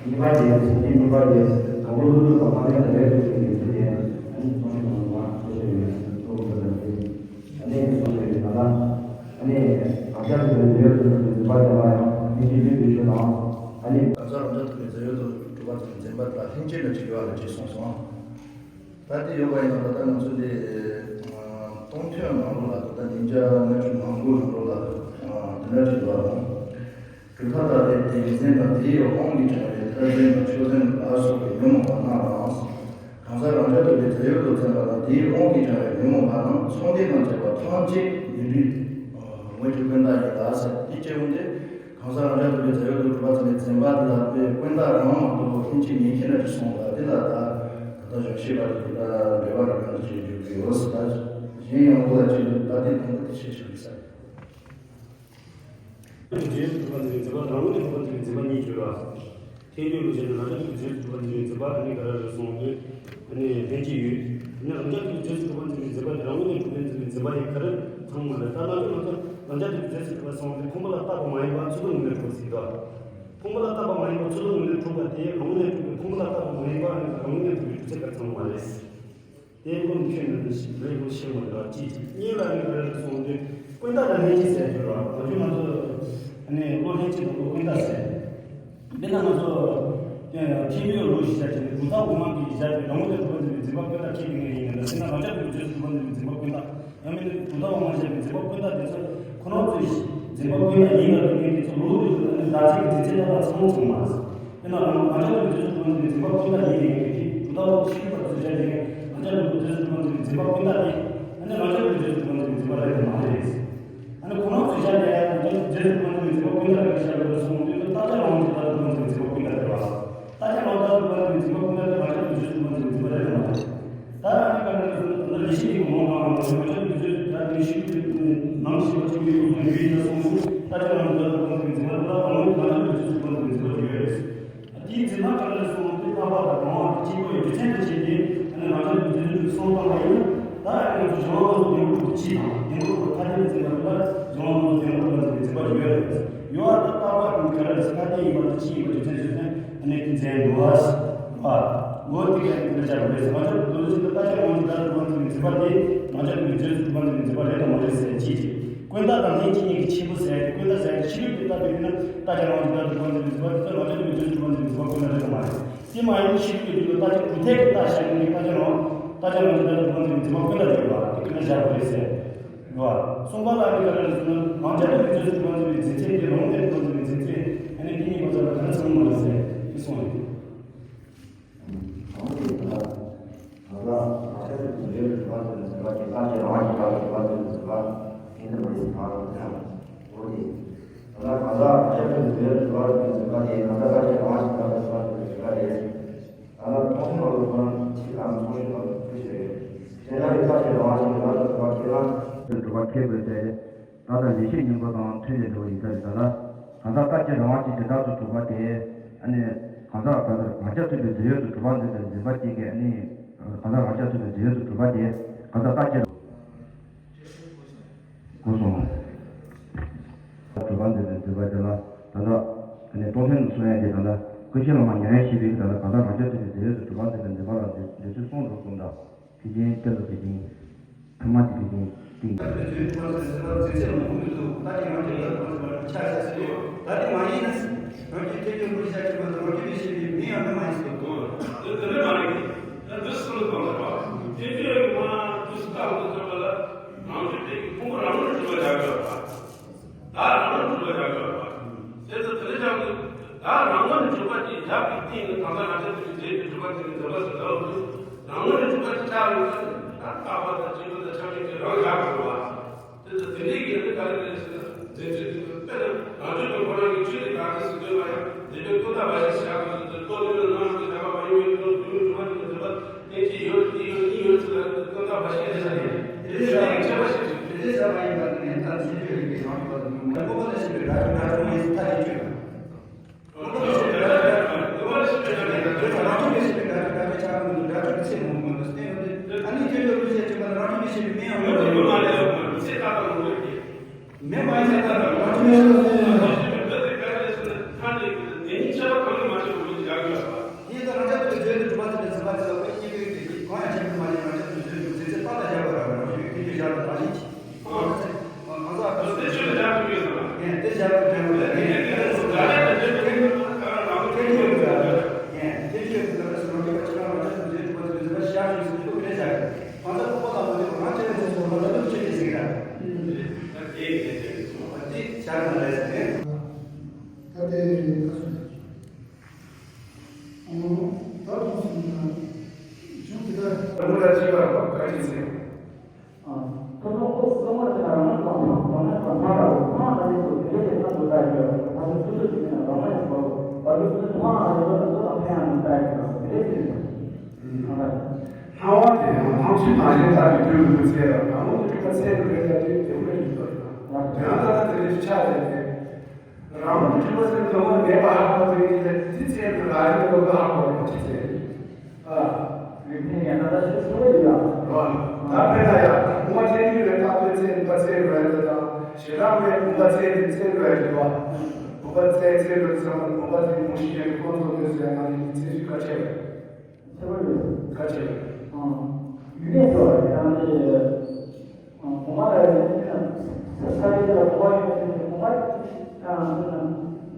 གཉིས་པ་དེ་སེམས་ཅན་གཉིས་པ་དེ་དང་པོ་ཀླུ་སྒྲུབ་དང་མ་ལེན་ལ་ལས་སྒྲུབ་པའི་ཡོན་ཚུལ་དེ་ཨ་ནི་གསུང་ཆོས་དང་ལུང་མ་འཁྱོག་བཤད་ཡོད་ན་གཙོ་བོ་འདི་ལ་བརྟེན་ཨ་ནི་གསུང་ཆོས་ཡོད་ན་ལ་ཨ་ནི་གང་ཟག་གི་འདོད་ཡོན་དུ་འཛིན་པ་དེ་ལ་ཡང་མི་འདི་ཡོད་པའི་ཆོས་དང་ཨ་ནི་གང་ཟག་རང་ཅག་ཐུབ་པའི་འཛིན་ཡོད་དུ་གྲུབ་པ་དེ་འཛིན་པ་དེ་ལ་ལྷན་སྐྱེས་ལ་བྲིས་ཡོད་ལ་ཅེས་གསུངས་སོང་། ད་དེ་ཡོད་པ་ཡིན་ན་ད་ལྟ་ང་ཚོ་དེ་སྟོང་ཐུན་ནང་ལོགས་ལ་ད་ལྟ་ཉིན་རྒྱ་ལྔ་བཅུ་ང་དགུ་ནང་ལོགས་ལ་དེ་འདྲ་བྲིས་པ་རེད། གྲུབ་མཐའ་དང་དེའི་རྒྱུ་མཚན་དང་དེའི་དབང་གིས་བྱུང་བའི་མཐར་འཛིན་དང་མཆོག་ལྡན་ལ་སོགས་པའི་ཉོན་མོངས་པ་རྣམས་དང་། གང་ཟག་རང་ཅག་ཐུབ་པའི་འཛིན་ཡོད་དུ་འཛིན་པ་དང་དེའི་དབང་གིས་བྱུང་བའི་ཉོན་མོངས་པ་རྣམས་ཚོགས་འདུས་དང་བཅས་པ་ཐམས་ཅད་ཡིན་རྒྱུ་ངོས་ཀྱི་ཀུན་བརྟགས་ཡིན་ལ་ཟེར། དེ་སྐྱེ་བོ་འདི་གང་ཟག་རང་ཅག་ཐུབ་པའི་འཛིན་ཡོད་དུ་གྲུབ་པ་དེ་ནི་འཛིན་པ་དེ་ལ་དཔེ་ཀུན་བརྟགས་རང་མ་གཏོགས་ལྷན་ཅིག་མིན་མཁན་ལ་གསུངས་པ་དེ་ལ་ད་ད་ལྟ་གཞུང་ཤེས་པ་དེ་ད་འགྲེལ་བ་རེ་གང་ཅིག་བརྗོད་ཀྱི་ཡོད་ཟེར། ད་གཞན་ཡང་འོ་ལ་ཅིག་ད་ལྟའི་དང་པོ་དེ་ཤེས་ཆོག་གི་ས། རྗེས་སུ་གྲུབ་པ་འཛིན་པའི་འཛིན་པ་རང་ངོས་ནས་གྲུབ་པ་འཛིན་པའི་འཛིན་པ་གཉིས་ཡོད་ལ། ཐལ་འགྱུར་ལུགས་བྱས་ན་རང་ཅག་ཐུབ་པའི་རྗེས་སུ་གྲུབ་པ་འཛིན་པའི་འཛིན་པ་ཨ་ནི་ག་རེ་རེད་གསུངས་དུས་ཨ་ནི་ལྷན་སྐྱེས་ཡོད། ཨ་ནི་རང་ཅག་ཐུབ་པའི་རྗེས་སུ་གྲུབ་པ་འཛིན་པའི་འཛིན་པ་དེ་རང་ངོས་ནས་གྲུབ་པའི་འཛིན་པའི་འཛིན་པ་ཡིན་ག་རེ་ཚང་མ་རེད། ད་ལྟ་ང་ཚོ་རང་ཅག་ཐུབ་པའི་རྗེས་སུ་གྲུབ་པ་གསུངས་དུས་ཕུང་པོ་ལ་བཏགས་པ་མ་ཡིན་པ་ཚུལ་དུ་ངོས་ནས་གྲུབ་ཟིན་ཏོ། ཕུང་པོ་ལ་བཏགས་པ་མ་ཡིན་པ་ཚུལ་དུ་ངོས་ནས་གྲུབ་པ་དེ་རང་ངོས་ནས་གྲུབ་པའི་ཕུང་པོ་ལ་བཏགས་པ་མ་ཡིན་པ་ཨ་ནི་རང་ངོས་ནས་གྲུབ་པའི་གྲུབ་ཚད་ག་རེ་ཚང་མ་རེད། དེ་ཀུན་ཁྱོད་ནི་རེ་རེ་ཤེས་མ་འདྲ་ཅི་གཉིས་ལ་ནི་རེ་རེ་གསུངས་དུས་ཀུན་བརྟགས་དང་ལྷན་སྐྱེས་ཟེར་གྱི་རེད། ང་ཚོ་ང་ཚོ་ནི་བློ་ལྷན་སྐྱེས་དང་བློ་ཀུན་བརྟགས་ཟེར། འདི་ན་ང་ཚོ་ཐེག་པའི་ལུགས་ཤིག་བྱ་བྱེད་ནི་གྲུབ་མཐའ་དབུ་མ་གི་བཞག་པའི་རང་ངོས་ནས་གྲུབ་པ་འཛིན་པའི་འཛིན་པ་ཀུན་བརྟགས་ཁྱེད་ཀྱི་ངོས་ཡིན་ན་འདྲ་ཟེར་ན་རང་ཅག་གི་རྗེས་སུ་གྲུབ་པ་འཛིན་པའི་འཛིན་པ་ཀུན་བརྟགས། ཡང་མིན་ན་གྲུབ་མཐའ་དབུ་མ་བཞག་པའི་འཛིན་པ་ཀུན་བརྟགས་དེ་ཚོ་ཁོ་རང་ཚོའི་འཛིན་པ་ཀུན་བརྟགས་ཡིན་ལ་དེ་ངས་དེ་ཚོ་ལོག་ཏུ་བརྗོད་ན་ནི་བདག་ཅག་གི་འཛིན་ཚད་ལྟ་བ་ཚང་མ་ཚང་མ་རེད། དེ་ན་རང་རང་ཅག་གི་རྗེས་སུ་གྲུབ་པ་འཛིན་པའི་འཛིན་པ་ཀུན་བརྟགས་ཡིན་ནས་ངས་དེ་གྲུབ་མཐའ་དབུ་མ་ཤེས་པར་བརྗོད་བྱ་ནས་རང་ཅག་གི་རྗེས་སུ་གྲུབ་པ་འཛིན་པའི་འཛིན་པ་ཀུན་བརྟགས་དེ་ཨ་ནི་རང་ཅག་གི་རྗེས་སུ་གྲུབ་པ་འཛིན་པའི་འཛིན་པ་རེད་དམ་མ་རེད། ཨ་ནི་ཁོ་རང་ཚོའི་ཆ་ནས་རང་ཅག་གི་རྗེས་སུ་གྲུབ་པ་འཛིན་པའི་འཛིན་པ་ཀུན་བརྟགས་རེད་ཤག་ལ་སོང་དུས་ད་ལྟ་རང་གི་ད་ལྟ་གྲུབ་པ་འཛིན་པའི་འཛིན་པ་ཀུན་བརྟགས་རེད་བ། ད་ཆ་རང་ད་རུང་བར་དུ་འཛིན་པ་ཀུན་ད་དུ་མ་ཆགས་པའི་རྗེས་སུ་བར་དུ་འཛིན་པ་རེད་མ་རེད། ད་ཨ་ནི་ཀ་ནི་སོ་ད་ལས་ཤིག་གི་ངོ་བོ་གང་ལ་མ་ཆགས་པའི་རྗེས་སུ་ད་དུ་ཤིག་གི་ནང་ཞིག་པ་གཅིག་པའི་ཡོངས་སུ་ཡོད་ཡིན་ན་སོང་ཚུལ་ད་ཆ་རང་ད་དུ་བར་དུ་འཛིན་པ་ད་རང་ངོས་ད་ལྟ་རྗེས་སུ་བར་དུ་འཛིན་པ་ཡོད་རེད། དེའི་འཛིན་སྟངས་ག་ལ་སོང་དེ་ལྟ་བ་དང་གང་བ་གཅིག་པ་ཡོད་རྒྱུ་མཚན་དུ་བྱས་ཏེ་ཨ་ནི་རང་ཅག་གི་རྗེས་སུ་བསམ་བཏང་བ་ཡིན་ན་ད་ཨ་ནི་ང་ཚོ་གཞུང་ལ་ང་ཚོ་བདེན་པར་གྲུབ་པའི་ཕྱིར་དང་བདེན་པར་གྲུབ་པ་ཐ་དད་འཛིན་པ་ལ་གཞུང་ལ་ང་ཚོ་བདེན་པར་གྲུབ་པ་འཛིན་པའི་འཛིན་པ་ཡོད་རེད། ཡོད་ཨ་ད་ལྟ་བ་ག་རེ་རེད་ཐ་དད་ཡིན་པ་དང་གཅིག་ཡིན་པ་རྒྱུ་མཚན་ཞུས་ཏེ་ཨ་ནི་ཀུན་མཚན་འགྲོ་བ་ཞིག་བ། འགོ་དེ་ག་ནི་ཀུན་ལ་བྱ་བ་རེད་ཟེར་མ་ཆགས་པའི་རྡོ་རྗེ་ཅན་དུ་ལྟ་ཅག་རང་གི་བདག་ཏུ་བར་འཛིན་པའི་འཛིན་པ་དེ་མ་ཆགས་པའི་རྗེས་སུ་བར་འཛིན་པའི་འཛིན་པ་རེད་དམ་མ་རེད་ཟེར་གྱིས་ཀྱི། ཀུན་བརྟགས་དང་ལྷན་སྐྱེས་གཉིས་ཀྱི་ཆེན་པོ་ཟེར་ཡ་དེ་ཀུན་བརྟགས་ཟེར་ཡ་དེ་ཕྱི་རོལ་གྱི་བརྟགས་པའི་ཡུལ་ན་ལྟ་ཅག་རང་གི་བདག་ཏུ་བར་འཛིན་པའི་འཛིན་པ་དེ་ལྟར་མ་ཆགས་པའི་རྗེས་སུ་བར་འཛིན་པའི་འཛིན་པ་ཀུན་ལ་རེད་དམ་མ་རེད། དེ་མ་ཡིན་ཕྱི་རོལ་གྱི་རྒྱུད་ལ་ལྟ་ཅག་གྲུབ་མཐས་ཀྱི་བརྟགས་བྱ་ནི་ལྟ་ཅག་རང་ལྟ་ཅག་རང་གི་བདག་ཏུ་བར་འཛིན་པའི་འཛིན་པ་ཀུན་ལ་རེད་པ་དེ་ཀུན་ལ་བཞག་པ་རེད་ཟེར། རེད་བ། གསུམ་པ་ལ་ནི་ག་རེ་རེད་ཟེར་ན་རང་ཅག་གི་རྗེས་སུ་བར་འཛིན་པའི་འཛིན་ཚད་དེ་རང་ལས་བར་འཛིན་པའི་འཛིན་ཚད་ཨ་ནི་དེ་གཉིས་པ་ཚང་ལ་ག་རེ་ཚང་མ་རེད་ཟེར་དེ་གསུངས་ཡོད། གང་ལྟར་ད་ལྟ་ང་ཚོའི་འདོད་པའི་གྲུབ་པ་ཚོའི་འཛིན་པ་དེ་ལྟ་ཅི་རང་གི་བདག་གི་གྲུབ་པ་ཚོའི་འཛིན་པ་ཡིན་ནམ་མ་ཡིན་གང་ལྟར་འོ་དེ། ད་ལྟ་གང་ལྟར་ང་ཚོའི་འདོད་པའི་གྲུབ་པ་ཚོའི་འཛིན་པ་དེ་ང་ཚོ་ལྟ་ཅི་རང་གི་བདག་གི་གྲུབ་པ་ཚོའི་འཛིན་པ་རེད། ད་ལྟ་མཐོང་སྣང་ལ་ཁོ་རང་ཅི་གང་མཐོང་ཤེས་པ་ཁུལ་ཞིག་རེད། དེ་འདྲ་བའི་ལྟ་ཅི་རང་གི་བདག་ཏུ་གྲུབ་པ་ཁས་ལེན། གྲུབ་པ་ཁས་དགོས་ཏེ། ད་ལྟ་ལས་ཤེས་གཉེན་པོ་དང་ཐུན་ལས་འགྲོ་བ་ཡིན་ས་རེད། ད་ལྟ་གང་ཟག་ལྟ་ཅི་རང་གི་བདག་ཏུ་གྲུབ་པ་དེ། ཨ་ནི་གང་ཟག་གང་ཟག་རང་རྐྱ་ཐུབ་པའི་འདོད་ཡོན་དུ་གྲུབ་པ་འཛིན་པའི་འཛིན་པ་གཅིག་གིས་ཨ་ནི་གང་ཟག་རང་རྐྱ་ཐུབ་པའི་འདོད་ཡོན་དུ་གྲུབ་པ་དེ་གང་ཟག་ལྟ་ཅི་རང་གོ་སོང་། གྲུབ་པ་འཛིན་པའི་འཛིན་པ་དེ་ལ་ད་ལྟ་ཨ་ནི་སྟོང་ཐུན་དུ་གསུངས་ཡ་དེ་ད་ལྟ་ཀུན་མཁྱེན་བླ་མ་མྱ་ངན་ཞི་བའི་ད་ལྟ་གང་ཟག་རང་རྐྱ་ཐུབ་པའི་འདོད་ཡོན་དུ་གྲུབ་པ་འཛིན་པའི་འཛིན་པ་ལ་འདོད་འདོད་ཚུལ་གསུངས་འགྲོ་གསུངས་དང་། དེ་བཞིན་གཏན་དུ་དེ་བཞིན། ཐ་མ་དེ་བཞིན། ད་དེ་ཚོའི་ཐོག་ལ་ཟེར་བ་ཚེ་ཚད་མང་པོ་མི་འདུག་ད་དེ་རང་གི་ལ་ཐོག་ལ་ཆ་ཆ་ཟེར་ཡོད། ད་དེ་མ་ཡིན་ན། རང་གི་ཐེ་ཇོ་རུ་ཤ་ཅིག་མ་གཏོགས་རང་གི་མི་ཤེས་པའི་མི་ཡང་མི་མ་ཡིན་ཟེར་དགོས། དེ་དེ་འདྲ་མ་ཡིན། ད་འདི་སུ་ལ་གང་ལ་ར། ཐེ་ཇོ་ཡི་མ་འདི་སུ་ལྟ་བུ་ཟེར་བ་ལ། རང་གི་དེ་གི་ཕུང་པོ་རང་ལ་འགྲོ་བ་རྒྱག་དགོས་པ། ད་རང་ལ་འགྲོ་བ་རྒྱག་དགོས་པ། དེ་ཚོ་དེ་འདྲ་རྒྱག་དགོས། ད་རང་ངོས་ནས་འགྲོ་བ་དེ་རྒྱག་པའི་སྟེང་ནས་གང་ཟག་ང་ཚོ་དེ་ཚོའི་རྗེས་ཀྱི་འགྲོ་བ་དེ་ནི་འདོད་པ་ཟེར་ལ། རང་ངོས་ནས་འགྲོ་བ་དེ་ཆགས་ཡོད་ཚེ། ད་བཏགས་པ་དང་བྱེད་པ་དང་ཆགས་ཡོད་ཚེ་རང་རྒྱག་དགོས་པ། དེ་ཚོ་དེ་འདྲའི་གི་ནི་ག་རེ་རེད་ཟེར་ན། དེ་ཚོ་དེ་ཚོ་དཔེར་ན་རང་ཚོའི་ཏང་ཁོ་རང་གི་ཆོས་དེ་ག་རེ་ཟེར་དོན་ལ་ཡང་དེ་འདྲའི་ཀུན་བརྟགས་པ་ཞིག་བཞག་དགོས་ཟེར་དུས། ཏོ་དེ་ནི་ནང་གི་ལྟ་བ་མ་ཡིན་པའི་ཏོ་དེ་ནི་ནང་གི་ལྟ་བ་དེ་ཅི་ཡོད་དེ་ཡོད་གཉིས་ཡོད་ཚུལ་ལ་ཀུན་བརྟགས་པ་ཞིག་རེད་ཟེར་ནས། དེ་འདྲའི་ཆོས་དེ་ཁྱད་པར་ཞིག་རེད། དེ་འདྲའི་བྱ་བ་ཡིན་པ་དེ་ནི་ད་ཚིག་ཆོས་ཡིན་པའི་རང་ཡོད་པ་དེ་མི་འོང་བ། ལོག་པ་ལ་ཞེན་པའི་དགྲ་བཅོམ་དགྲ་བཅོམ་མ་ཡིན་ཚུལ་ཐག་ཆོད་ཡོད། ཁོ་ཚོ་ཁོ་བསམ་བློ་ཞིག་རང་ཉིད་དང་ཐོག་མར་དང་ཐོག་མར་དང་ཐོག་མར་རང་ཉིད་དང་དེ་འདྲའི་ལས་སྣ་ཚོགས་ལྟ་ཡོད། ད་ལྟ་ཆུ་ཚོད་ཅིག་ནས་རང་མ་ཡིན་པར་བར་དུ་ཚུན་ཐོག་མར་ཡོད་པ་དང་ཐོག་མར་ཕན་ཡང་མི་ལྟ་ཡོད། དེ་འདྲའི་ཚུལ་དང་། ལྷ་བ་དེ་ཡང་ཐམས་ཅད་ཐམས་ཅད་ལྟ་བའི་དུས་ཀྱི་ཚེ་ཡང་རང་ངོ་དེ་གྲུབ་པ་ཚད་དུ་མེད་པ་དེ་དེ་འདྲ་ཡིན་པ་ཡིན་ན། དེ་ཡང་ད་ལྟ་དེ་འདྲའི་ཆ་དེ་ནས། རང་ལུགས་སྒྲུབ་པ་ཟེར་དོན་དག་མེད་པ་ཧ་གོ་དེ་ཡིན་ཏེ། དེ་ཚེ་ལ་རང་ལུགས་ཧ་གོ་རེད་པ། དེ་ཚེ། ཨ། ཡོད་མཁན་ཡང་ད་ལྟ་ཤོད་ཐུབ་ཀྱི་ཡོད་ལ། རེད་པ། ད་དཔེར་ན་ཡང་བུམ་པ་ཐལ་འགྱུར་བའི་རྟགས་དོན་ཚེ་བུམ་པ་ཚེ་རུ་ཡ་དེ་དང་། ཞེ་དྲག་པའི་བུམ་པ་ཚེ་ནི་ཚེ་རུ་ཡ་རེད་པ། བུམ་པ་ཚེ་ཚེ་རུ་ཚང་མ་བུམ་པ་ཚེ་མུ་བཞི་ཡན་གྱི་ཁོང་ཚོ་དོན་ཚེ་ཡང་ནི་ཚེ་ཚུལ་ཁ་ཕྱེ་བས། ཁྱད་པར་ཡོད། ཁ་ཕྱེ་བས། ཨང་། ཡུལ་གནས་སོགས་ལ་དེ་དང་དེ། ཨང་། གོང་མ་ལ་ཡང་དེ་ན་ས་ས་ཡི་དེ་ལ་གོ་བ་ཡོད་པའི་གོང་མ་ཡང་དེ་ན་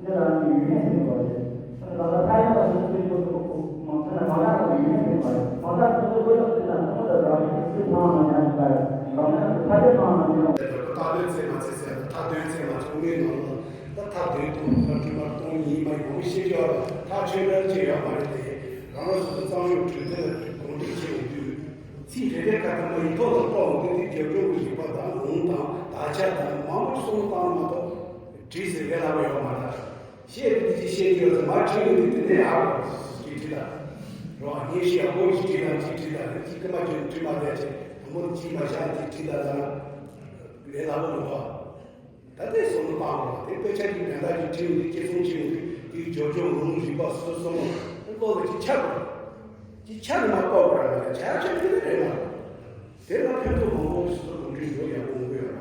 དེ་ལ་ཡུལ་གནས་ཟེར་བ་རེད། དེ་ལ་ས་ཡི་ལ་སོགས་པའི་ཡོད་པའི་གོང་མ་དེ་ན་མ་ག་ལ་ཡུལ་གནས་ཟེར་བ་རེད། མ་ག་སོགས་པའི་ཡོད་པའི་དེ་ན་ཐོག་མ་དང་རང་གི་ཚེ་ཚང་མ་ཡང་ཡིན་པ་རེད། རང་ཡང་ས་ཡི་ཚང་མ་ཡང་། རྟགས་དོན་ཚད་མ་ཚད་ཚད་རྟགས་དོན་ཚད་མ་ཚོགས་མའི་ནང་ལ་ད་རྟགས་དོན་དང་ད་དྲི་མ་སྟོང་ཉིད་མ་ཡིན་པ་ཤེས་ཀྱི་ཡོད་ལ། ཐག་ཆོད་ན་ཅི་ཡོད་མ་རེད་དེ། རང་རང་སོ་སོ་རྩ་བ་ཉིད་གྲོས་དོན་ལ་གོམས་འདྲིས་ཆེ་བའི་དུས། ཚིག་རེ་རེ་ཁ་ཐུག་མ་ཡིན་ཐོག་ལ་གཏོང་བ་དེ་དུས་རྒྱབ་ལྗོངས་ཀྱི་རིག་པ་དང་ལུང་དང་དག་ཆ་དང་མང་པོ་གསུང་བཏང་མ་གཏོགས་བྲིས་ཟེར་ལས་སླ་པོ་ཡོད་མ་རེད། བཤད་དེ་ཅི་བཤད་ཀྱི་ཡོད་ཟེར་མ་བྲིས་ནས་དེ་ནས་ཡག་གི་བྲིས་ད། རོ་ངས་ཤེས་ཡག་པོ་ཞིག་བྲིས་དང་ཅི་བྲིས་ད་རེད། ཅི་ཀི་མ་བྲིས་བྲིས་མ་བསྡད་ཅེས་དུ་མོ་ཅི་མ་བཞག་ཅི་བྲིས་ད་ལ་ལས་སླ་པོ་མི་འདུག་ཨ། ད་ལྟའི་བསམ་བློ་བཏང་རོགས། དེ་དཔེ་ཆ་གི་དོན་དག་གི་ཁྲིད་ཡོང་དུས་སྐྱེ་ཚུལ་ཁྲིད་ཡོང་དུས་དེའི་སྦྱོར་སྦྱོར་ངོ་ལོག་རིག་པ་སོ་སོ་བསམ་བློ་བློ་ལ་ཅིག་ཆགས་དགོས། ཅིག་ཆགས་ནས་མ་ལྐོག་པ་རང་ལ་ཆགས་ཆགས་དེ་རེད་མ། དེ་ལ་ཕན་ཐོགས་མང་པོ་སོ་སོ་གོམས་འདྲིས་ཡོད་ཡག་པོ་མང་པོ་ཡོད་ར།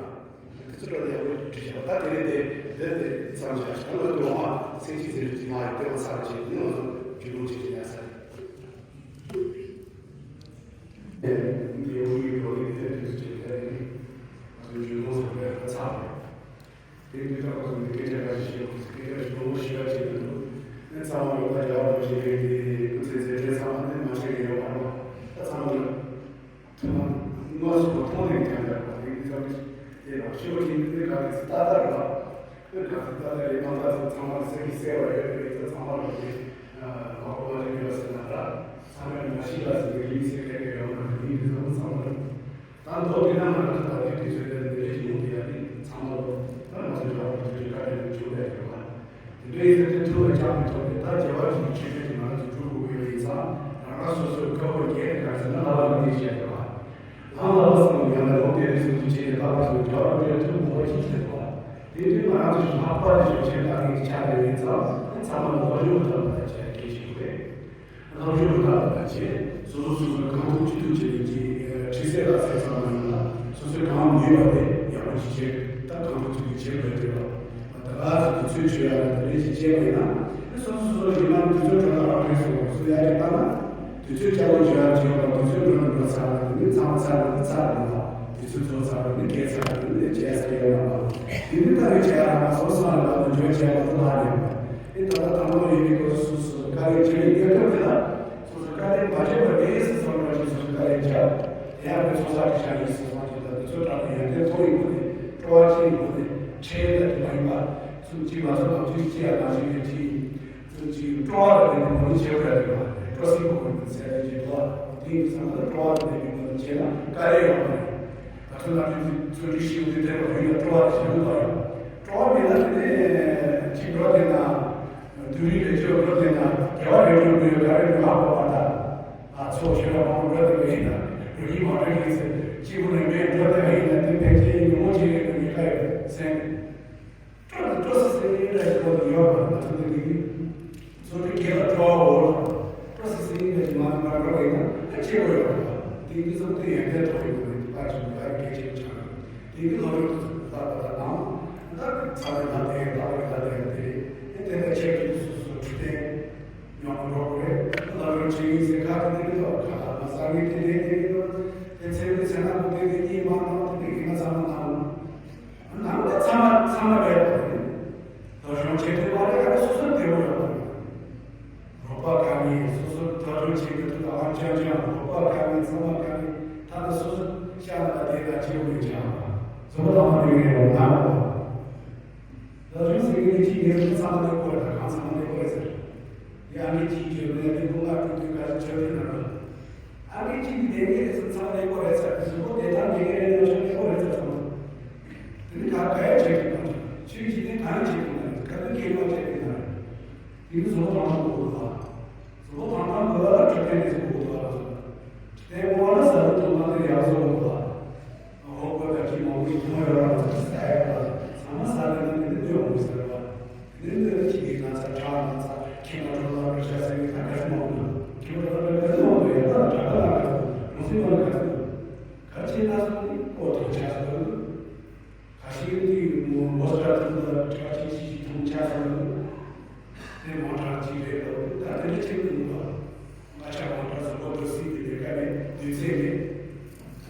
དེ་ཚོ་འགྲོ་ལ་ཡག་པོ་བྲིས་བཞག་ད་དེ་རེད་དེ་དེ་དེ་མཚམས་བཞག་ཞག་ལ་དུ་འོང་བ་སེམས་ཀྱི་ཟེར་གྱི་མ་ཡོད་དེ་བ་ཚར་བྱེད་དེ་ང་ཚོ་རྒྱུ་ལུང་བྱེད་ཀྱི་ཡ་ས་རེད། དེ་འདི་ཡོང་གི་འགྲོ་གི་དེ་དུས་ཚོད་དེ་རེད། ང་ཚོའི་རྒྱུན་ལུང་ཟེར་བའི་ཚབ་རེད། དེ་འདི་ལྟ་བུ་ནི་སྐད་ཆ་འདྲ་ཞིག་བཤད་དགོས་ཟེར། སྐད་ཆ་ཞིག་ལོ་བཞི་པ་བྱེད་དུ་འདུག་ནི་ཚང་མ་ཡོད་པ་རྒྱ་བ་ཞིག་རེད་དེ་སྐུ་ཚེ་ཚེ་ཚེ་ཚང་མ་ནི་མ་བྱེད་ཀྱི་ཡོད་པ་རོ། ད་ཚང་མ་ཐུན་མོང་དངོས་སུ་མཐོང་ནས་ཀྱང་འདྲ་བ་དེ་འདི་ཚང་མ་དེ་རང་ཤེས་པ་ཅན་དེ་ག་གི་ཚེ་ཏག་ཏག་རེད་པ། དེ་ག་ཚེ་ཏག་ཏག་རེད་མ་ཏག་ཚེ་ཚང་མ་ལ་སེམས་ཀྱི་གསལ་བ་ཡོད་པའི་ཚེ་ཚང་མ་ལ་དེ་མ་གོ་མ་རེད་ཡོད་ཟེར་ན་འདྲ། ཚང་མས་མ་ཤེས་པ་ཟེར་བའི་ཡིད་སེམས་ཁ་ཁ་ཡོད་མ་རེད། ཡིད་འདི་ཚང་མ་ཚང་མ་རེད། ད་མདོ་འདི་ན་ང་རང་ཚོ་ད་ལྟའི་དུས་ཚོད་འདིར་འདི་འདྲའི་ཞིག་ཡོང་གི་ཡ་དེ་ཚང་མ་ལོ་ད་ང་ཚོ་འབྲེལ་བ་དེ་འདྲའི་བཀའ་དྲིན་བྱུང་བས་རེད་བ། དེ་འདྲའི་ཡིན་ཚེ་དེ་ཐུགས་ལ་འཆང་མི་ཐུབ་པས། ད་རྒྱལ་བ་རིན་པོ་ཆེའི་ཆོས་འཕེལ་དེ་ང་རང་ཚོ་སྒྲུབ་དགོས་ཀྱི་ཡོད་པ་ཡིན་ཙང་། རང་རང་སོ་སོའི་བཀའ་བསྒོ་འགལ་ག་རེ་ཟེར་ན་བླ་མ་ལ་གནས་བྱས་རེད་བ། ཡང་བླ་མ་བསམ་ཡང་ན་ལོ་དེ་རིང་སུ་འདི་བྱས་ནས་བླ་མ་ཚོ་རྒྱལ་བ་རིན་པོ་ཆེའི་ཐུགས་དགོངས་པ་ཅི་ཞིག་རེད་བ། དེ་དུས་ང་རང་ཚོ་ཞུ་ལྷག་པ་དེ་ཞུ་ཆེན་བདག་གིས་ཆགས་ཡོད་ཡིན་ཙང་། ཚང་མ་ལོ་གཞོན་དུ་ད་བྱས་གལ་ཆེ་རེད། ལྷག་ཞུ་ལྟ་བ་བྱས། སོ་སོ་སོ་སོའི་གང་ཐུབ་ཅི་ཐུབ་བྱས་ནས་ཀྱི་ཁྲིད་ཚད་ལ་ཚད་ཚང་མ་ཡིན་ལ། སོ་སོའི་གང་ནུས་པ་དེ་ཡག་པོ་ཞིག་བྱས། ད་གང་ཐུབ་ཅི་ཐུབ་བྱས་དགོས་རེད་བ། ད་ག་ཚོད་དུས་ཚོད་བྱོས་ཡ་ལ་དེ་འདྲས་ཞིག་བྱས་པ་ཡིན་ན། སོ་སོ་སོ་སོ་རིག་ན་དུས་ཚོད་འགྲོ་ན་རག་རེད་སོང་བ་སུ་ཡ་གི་ལྟ་ན། དུས་ཚོད་སྐྱ་བོ་བྱོས་ཡ་བྱས་པ་དུས་ཚོད་འགྲོ་ན་འགྲོ་ཚར་ལ་དེ་ནི་ཚང་མ་ཚར་ལ་ཚར་རེད་བ། དུས་ཚོད་ཚོ་ཚང་རུ་ནི་སྐད་ཆ་རུ་ནི་བྱས་ཟེར་ཡོད་ལ། དེ་ནི་ད་རེས་བྱས་ལ་སོ་སོ་ལ་ལ་འཇོན་བྱས་པ་དུ་ལ་ནས། ཨེ་ད་ལྟ་དང་པོ་ཡིན་ནི་ཁོ་སོ་སོ་དཀའ་ལས་བྱས་ཡོད་སྐབས་དེ་ལ། སོ་སོ་དཀའ་ལས་མ་བྱས་པར་དེ་ཡིན་སྲིད་སོང་ར་ཅིག་སོ་སོ་དཀའ་ལས་བྱས། དེ་ཡང་དེ་ཚོ་ས་ཀྱི་ཆ་ཡིན་སྲིད་སོང་ཅིག་ད་དུས་ཚོད་དྲག་ཏུ་ཡང་དེ་ཐོག་ཡིན་དགོས་ནས་སྤྲོ་བ་ཅི་ཡིན་དགོས་ནས་ཁྲེལ་ཡོད་ད་དེ་མ་ཡིན་པ། ཚུལ་གཅིག་མ་ཚོགས་ནང་ཚུལ་གཅིག་ཡང་ནང་བཞིན་གྱི་ཚུལ་གཅིག་སྤྲོ་བ་ལ་བརྟེན་ནས་མོ་ནི་བྱེད་དགོས་ཡ་རེད་བ། སྤྲོ་སེམས་པོ་ཡིན་ཟེར་ཡ་ཅིག་འདུག་བ། དེ་ཡིན་ཙང་ད་སྤྲོ་བ་ལ་བརྟེན་ནས་མོ་ནི་བྱེད་ན་དཀའ་ལས་ཡོད་མ་རེད། ད་ཚོད་ནང་བཞིན་ཚུལ་གཅིག་ཤེས་དུས་དེ་བ་ཡོད་ཡ་སྤྲོ་བ་ཞིག་ཡོད་པ་ཡོད། སྤྲོ་བ་མེད་ན་དེ་ནས་ཅིག་འགྲོ་བསྡད་ན། དུས་རིང་རེ་ཅིག་འགྲོ་བསྡད་ན་དགེ་བ་རེ་འགྲོ་མི་ཡོད་ག་རེ་འགྲོ་ཧ་གོ་བ་ད། ཨ་ཚོ་ཤོད་ཡ་མང་པོ་འགྲོ་བསྡད་པ་ཡིན་ན་འགྲོ་ཡིན་མ་འགྲོ་ཡིན་ཟེར་གཅིག་པུ་ནས་མེད་འགྲོ་བསྡད་པ་ཡིན་ན་དེ་ཕལ་ཆེར་ཉུང་ངུ་ཅིག་རེད་འགྲོ་ཉེན་ཁ་ཡོད་སེམས། སྤྲོ་སྤྲོ་སི་སི་ཡིན་འདྲ་ཞིག་པོ་དེ་ཡོད་པ་ང་ཚོ་འདི་འདི་འདི་ཚོ་འདི་སྒེར་ལ་སྤྲོ་བ་འོ་ལ་སྤྲོ་སི་སི་ཡིན་འདྲ་ཞིག་མ་མ་འགྲོ་བས་ན་ཨ་ཆེ་བོ་ཡོད་པ་དེ་འདི་ཚོ་དེ་ཡང་དེ་ཐོག་ཡོད་པ་དེ་པ་ཆུང་ད་གལ་ཆེ་ཆགས་དེ་འདི་ལོ་ཡོད་དུ་ད་པ་ད་ནང་ད་ཚ་བའི་ད་དེ་ད་བའི་ད་དེ་དེ་དེ་དེ་ད་ཆེ་གི་སོ་སོ་ཁྲི་སྟེང་ཉོ་མ་འགྲོ་བ་རེད། ལོ་ཡོད་ཆེ་གི་སེ་ཁ་དེ་འདི་ལོ་ཁ་ད་མ་ས་གི་དེ་དེ་དེ་དེ་ཚེ་བའི་ཚེ་ན་གོ་དེ་དེ་གཉིས་མ་ནང་དེ་འདི་ཡིན་ན་ཚང་མ་ནང་། ནང་པ་ཚང་མ་ཚང་མ་རེད་པ་རེད། ད་གཞུང་ཆེན་དུ་མ་རེད་ཡང་སོ་སོར་བདེ་བོ་ཡོད་པ་རེད། རོགས་པ་དཀའ་ངལ་སོ་སོར་ད་གཞུང་ཆེན་དུ་དུ་ཨང་ཅང་ཅང་རོགས་པ་དཀའ་ངལ་ཚང་མ་དཀའ་ངལ་ད་ལྟ་སོ་སོར་ཤ་ན་པ་དེ་ན་ཆེ་བོ་ཡོད་ཅང་། བཟོ་པ་དང་མ་འདྲེས་ཡོད་ནང་པ། ད་གཞུང་ཟེར་གི་ནི་ཅི་ངེས་སུ་ཚང་མ་ལས་ཀོ་རེད་ད་གང་ཚང་མ་ལས་ཀོ་རེད་ཟེར། ཡང་གི་ཅི་བརྗོད་ནས་དེ་ཀུན་ལ་ཀུན་དུས་ག་ཆོད་དེ་ན་རོགས། ཨ་ནི་གཅིག་གིས་དེ་ངའི་རེ་ཟུང་ཚང་མའི་སྐོར་རེད་ཚར་གཟུགས་པོ་དེ་དག་མི་ངའི་རེ་ནང་ཆོག་མའི་སྐོར་རེད་ཚར་སོང་། དེ་ནི་ག་ག་ཡ་བྱེད་ཀྱི་མ་རེད། ཆོས་ཀྱི་དེ་གང་བྱེད་ཀྱི་མ་རེད། ག་དུས་སྐྱེས་མ་བྱེད་ཀྱི་མ་རེད། དེ་ནི་གཟུགས་པོ་དང་པོ་གོ་དགོས་པ། གཟུགས་པོ་དང་པོ་གོ་ལ་འཕྲོད་བསྟེན་ནས་གཟུགས་པོ་གོ་དགོས་པ། དེ་གོ་ལ་ཟ་རུ་དུ་མ་དེ་ཡག་བཟོ་གོ་དགོས་པ། ཨོ་གོ་ད་ཅི་མང་པོ་ཡིན་ཐུང་ཡོད་ར་ཟ་ཡ་གོ་ལ་ཚང་མ་ཟ་རེ་ནི་དེ་ནི་དོན་མོ་ཟེར་བ། དེ་ནས་འདི་ལ་ཅི་གི་ན་ཚ་ཁྲག་ན་ཚ་ཁྱི་ང་ཁྲོ་ལ་རུ་ཤ་ཟེར་བའི་ད་ག་ཚོད་མང་འདུག་ཁྱི་ང་ཁྲོ་ལ་ག་ཚོད་མང་འདུག་ཡ་ད་ལ་གྲྭ་པ་ལ་ག་ཚོད་རང་སེམས་པ་ལ་ག་ཚོད་འདུག་ག་ཅི་ན་སོང་ནི་ཨོ་ཐོང་ཆ་ཟེར་འདུག་ཁ་ཤས་འདི་མོ་མོ་སྐྲ་ཐུང་ལ་ཁྲག་ཅིག་ཅིག་ཅིག་ཐོང་ཆ་ཟེར་འདུག་དེ་མོ་ཁྲག་ཅིག་རེད་འདུག་ད་དེ་འདྲ་ཅིག་འདུག་ག་ང་ཆ་མོ་ཁྲག་ཟུག་པོ་འདུག་སྲིད་དེ་ལས་ཀ་ནས་དུས་ཚོད་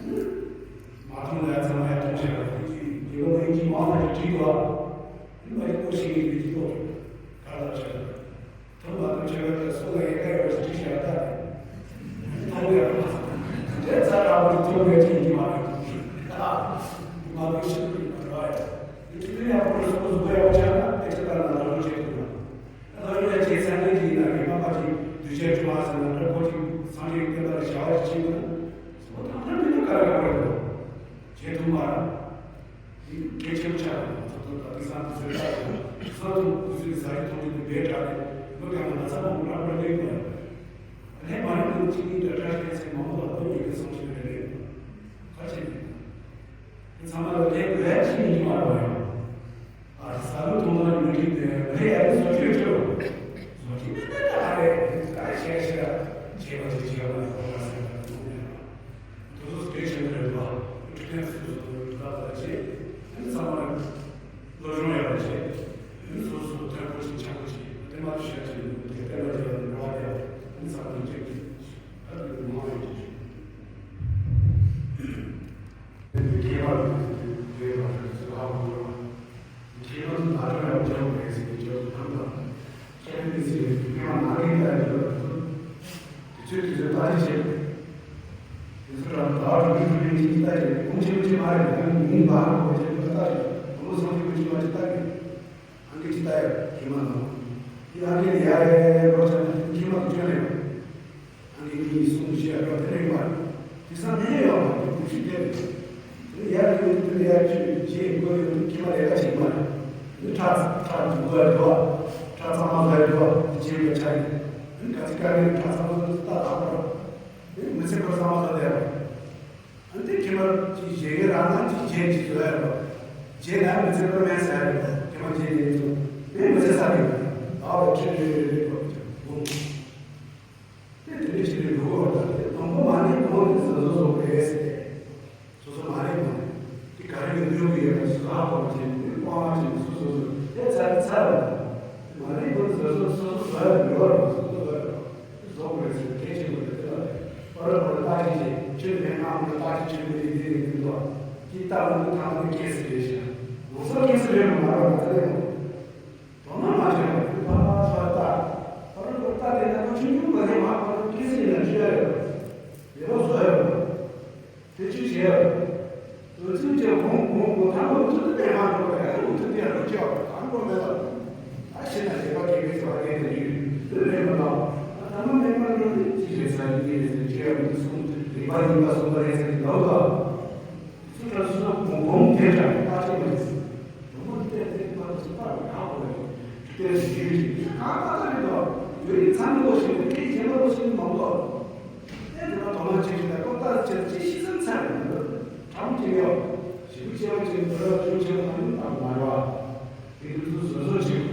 ནས་མ་ཐོང་ལ་ཚང་མ་ཡ་ཐོང་ཆ་ར་ཁུ་ཅིག་ཉི་མ་མ་ཡིན་གྱི་མ་ཧ་ཅིག་བྲིས་འདུག་ཨ། མ་ཡི་ཀོ་ཤིང་གི་ལུས་ཀྱི་ལྟོ་ག་ལ་ཆ། ཐོག་མ་ཐུག་ཆ་བ་དང་སོ་ལ་ཡི་ག་ཡོད་ཅི་ཤར་ད་ཐོག་ཡ་དེ་ཚ་ར་བ་ཐོག་ཡ་ཅི་ཡི་མ་རེད། མ་ཐུག་ཤི་རུ་མ་ར་ཡ་དེ་ཚོ་ཡ་པོ་སོ་སོ་ཡ་བ་ཆ་ན་དེ་ཚོ་ད་ན་ལ་རུ་ཆེ་ཐུག་ན་ལ་རུ་ཡ་ཆེ་ཚ་ནི་ཡི་ན་ཡི་མ་པ་ཅི་དུས་ཆ་ཆུ་མ་ཟ་ན་ད་ཁོ་ཅི་སང་ཅི་ཡི་ཀ་ད་ལ་ཤ་བ་ཅི་ཆེ་ཐུག་ན་སོ་ཐང་ཐང་མི་ཐུག་ག་ར་ག་ར་ཆེ་ཐུག་མ་ར། དེ་གལ་ཆེན་པོ་ཆགས་ཡོད། ད་དུང་ད་དེང་སང་དུས་ཚོད་ལྟར་ཡང་སང་དུང་དུས་ཚོད་ཟ་རྒྱུ་འཐུང་རྒྱུ་དེ་འབེལ་དྲགས་ནས་མི་གང་ག་ན་ཚ་མང་པོ་རག་པར་སླེབས་པ་ཡིན། ལས་མ་རིག་ནང་གཅིག་གཉིས་འདྲ་འདྲ་ཞིག་ཚེ་མང་པོ་ལ་ལོ་ཉི་ཤུ་སོང་ཞིག་རེ་རེ་ག་ཆེ་ནས་དེ་ཚང་མ་ལ་ལས་དགོས་ཡ་ཅི་ཡིན་གྱི་མ་རེད་པ་ཡང་། ཨ་ཟ་ལུགས་མཐོང་ན་ཉོ་གི་འདུག་ལས་ཡ་ལས་བཟོ་བཅོས་བཅོས་བཟོ་བཅོས་ད་ད་ཨ་རེ་ད་ཤེས་ཤེས་བྱས་པ་ཅིག་བྱས་པ་ལ་ཁོ་ན་ཟེར་བ་དུ་མེད་པ། དེ་ཚོ་སྐད་ཆ་རེད་པ། འཕྲོད་བསྟེན་སོ་སོ་ལ་བརྟག་པ་བྱེད། དེ་ཚང་མ་སློབ་སྦྱོང་ཡག་པོ་བྱེད། དེ་སོ་སོ་ཐོན་ཁུངས་ཤིག་ཆགས་པོ་བྱེད། དེ་མ་ཐུབ་ཤ་ཆེ་ནས་དེ་བསྟན་པ་རྒྱས་པ་འགྲོ་བ་རྒྱས་པ་དེ་ཚང་མ་བྱེད་དགོས། ད་དེ་མང་ཡོད་ཀྱི་རེད། དེ་ཁྱད་པར་དེ་རེད་པ། དེ་ཚོ་ཧ་གོ་དགོས་པ། ཁྱེད་རང་ཚོ་ད་ལྟ་ཡང་སྦྱོང་དགོས་ཟེར་གྱི་སྦྱོང་དང་། ཁྱེད་རང་གིས་ཟེར་བའི་དུས་སྐབས་ནང་ལས་ལྟ་ཡོད་པ་དེ་ཚོ་དུས་ཚོད་ལྟ་ཞིབ་བྱེད་དགོས། དེ་ཚོ་རང་ད་རུ་རུ་རུ་ཅིག་ལྟ་ཞིབ་ཁུངས་ཆེན་པོ་ཅིག་མ་རེད། ཡང་མིང་བ་ཧ་གོ་བྱེད་པ་ལྟ་ཞིབ་ཁོང་ཚོ་སང་ཕོད་པོ་ཅིག་མ་ཅིག་ལྟ་དགོས། ཨང་ཀི་ཅིག་ལྟ་ཡོད་ཁྱེད་མ་ནོ། དེ་ཨང་ཀི་ལ་ཡ་ཡ་ཡ་ཡ་འགྲོ་བྱ་ན་ཁྱེད་མ་དུ་ཁྱོད་ལ་ཡོད། ཨ་ནི་གཉིས་གསུམ་བཞི་ཡར་འགྲོ་དེ་རིང་བར། དེ་སང་ནས་ཡོང་བ་དེ་དགུ་བཅུ་བརྒྱད་རེད། དེ་ཡར་ཡོང་དུས་དེ་ཡར་བཅུ་བཞི་དགུ་ཡོང་དུས་ཁྱི་མ་ལས་ཀ་བྱེད་མ་རེད། དེ་ཁྲག་ཁྲག་འདུག་པ་རེད་པ། ཁྲག་གཙང་མ་བཟོ་ཡ་རེད་པ། དེ་བྱེད་པའི་ཆ་ནས། དེ་ག་ཚོད་དཀའ་ངལ་ཁྲག་གཙང་མ་བཟོ་དུས་ད་ལྷག་པ་རེད། དེ་མི་ཚེ་ཁོ་གཙང་མ་བཟོ་བསྡད་པ་རེད། ཨ་ནི་དེ་ཁྱི་མ་ཅིག་བཞེས་ངེས་རང་ན་ཅིག་བྱེད་ཅིག་བཟོ་ཡ་རེད་པ། བྱེད་ན་མི་ཚེ་ཁོ་སྨན་ཟ་ཡ་རེད་པ། ཁྱི་མ་བྱེད་ནས་ཚོ་དེ་མི་ཚེ་ཟ་གི་རེད། ད་བ་ཁྲི་རེ་རེ་རེ་རེ་རེད་པ། དེ་དེ་འདྲ་བྱས་ནས་འགྲོ་གི་ཡོད་པ་དང་དེ་དང་པོ་མ་ནས་གོང་ནས་བཟོ་བཟོ་བཟོ་དགོས་ཟེར་ཏེ། སོ་སོ་མ་ནས་གོང་ནས་དེ་ག་རེ་ཡོད་འདོད་ཀྱི་ཡོད་པ་སོ་སོ་ཧ་གོ་བ་བྱས་ནས་དཔང་བ་བྱས་ནས་སོ་སོ་སོ་དེ་ཚར་དེ་ཚར་ར། མ་ནས་གོང་ནས་བཟོ་བཟོ་སོ་སོ་བཟོ་ཡ་ཡོད་ར། སོ་སོ་བཟོ་ཡ་ར་བཟོ་དགོས་ཟེར་གལ་ཆེན་པོ་རེད། དེ་ལ་རེད་པ་ར་པ་ར་བརྟག་དཔྱད་བྱས་ཁྱོད་ནས་ནང་ལ་བརྟག་དཔྱད་བྱེད་དགོས་ཡིན། དེ་རེད་འདུག་དེ་ལྟ་བུ་ཐང་དུ་སྐྱེས་སུ་རེད་ཤག་ལོ་སར་སྐྱེས་སུ་རེད་མ་རེད་པ་དེ་ལས་དོ་སྣང་མ་བྱས་པ་དེ་ཕར་ཕར་ལྟ། ཕར་ལོག་ལྟ་དེ་ན་ཁོ་ཆུང་ཆུང་མ་རེད་མ་ཁོ་ལ་སྐྱེས་སུ་ཡིན་ན་ཅི་ཡ་ཡོད། ལས་ལོ་བཟོ་ཡ་ཡོད། དེ་ཅི་བྱས་ཡོད། དོན་ཚན་གྱི་གོང་གོང་གོང་ཐང་ལོ་ཚོད་དེ་ཕན་མ་འགྲོ་བས་ལོ་ཚོད་དེ་ཡང་ལོ་ཅི་བ་གང་འགྲོ་མེད་ལ། ད་ཤི་ན་ཤི་བ་སྐྱེ་བའི་ཚེ་བ་སྐྱེ་དེ་ཡོད་དེ་རེད་མ་ལ། ད་ཐ་མ་མེད་པ་འགྲོ་དེ་ཅི་རེད་ས་ཡིན་ངེས་རེད་ཟེར་ཅི་ཡ་མི་གསུང་རིག་པ་ཡིན་པ་གསུང་པ་རེད་ཟེར་གྱི་ལོ་ལ། སུ་ལ་སུ་ལ་གོང་གོང་དེ་འདྲ་བརྟག་དཔྱད་མ་བྱེད། དུ་མ་དེ་དེ་བར་དུ་སུ་ལྟར་བའི་ཁག་པོ་རེད། དེ་ཞིག་གང་ལྟར་རེད་དོ། ཡོད་རིགས་ཚང་མི་ལོ་ཞིག་རེད་དེ་གཞན་པ་ལོ་ཞིག་མང་དོ། དེ་འདི་ལ་དོ་སྣང་བྱེད་ཀྱི་ལ་ཀོ་ལྟར་བྱེད་ཅི་ཤི་སེམས་ཚར་རེད་འདུག་ཁྲམ་གྱི་ཡོད། ཞི་བུ་ཆེ་བ་ཆེ་བུ་ར་ཆུང་ཆེ་བ་ནང་དུ་བཏང་མ་རེད་བ། དེ་འདི་ཚོ་བཟོ་བཟོ་བྱེད། ཡིན་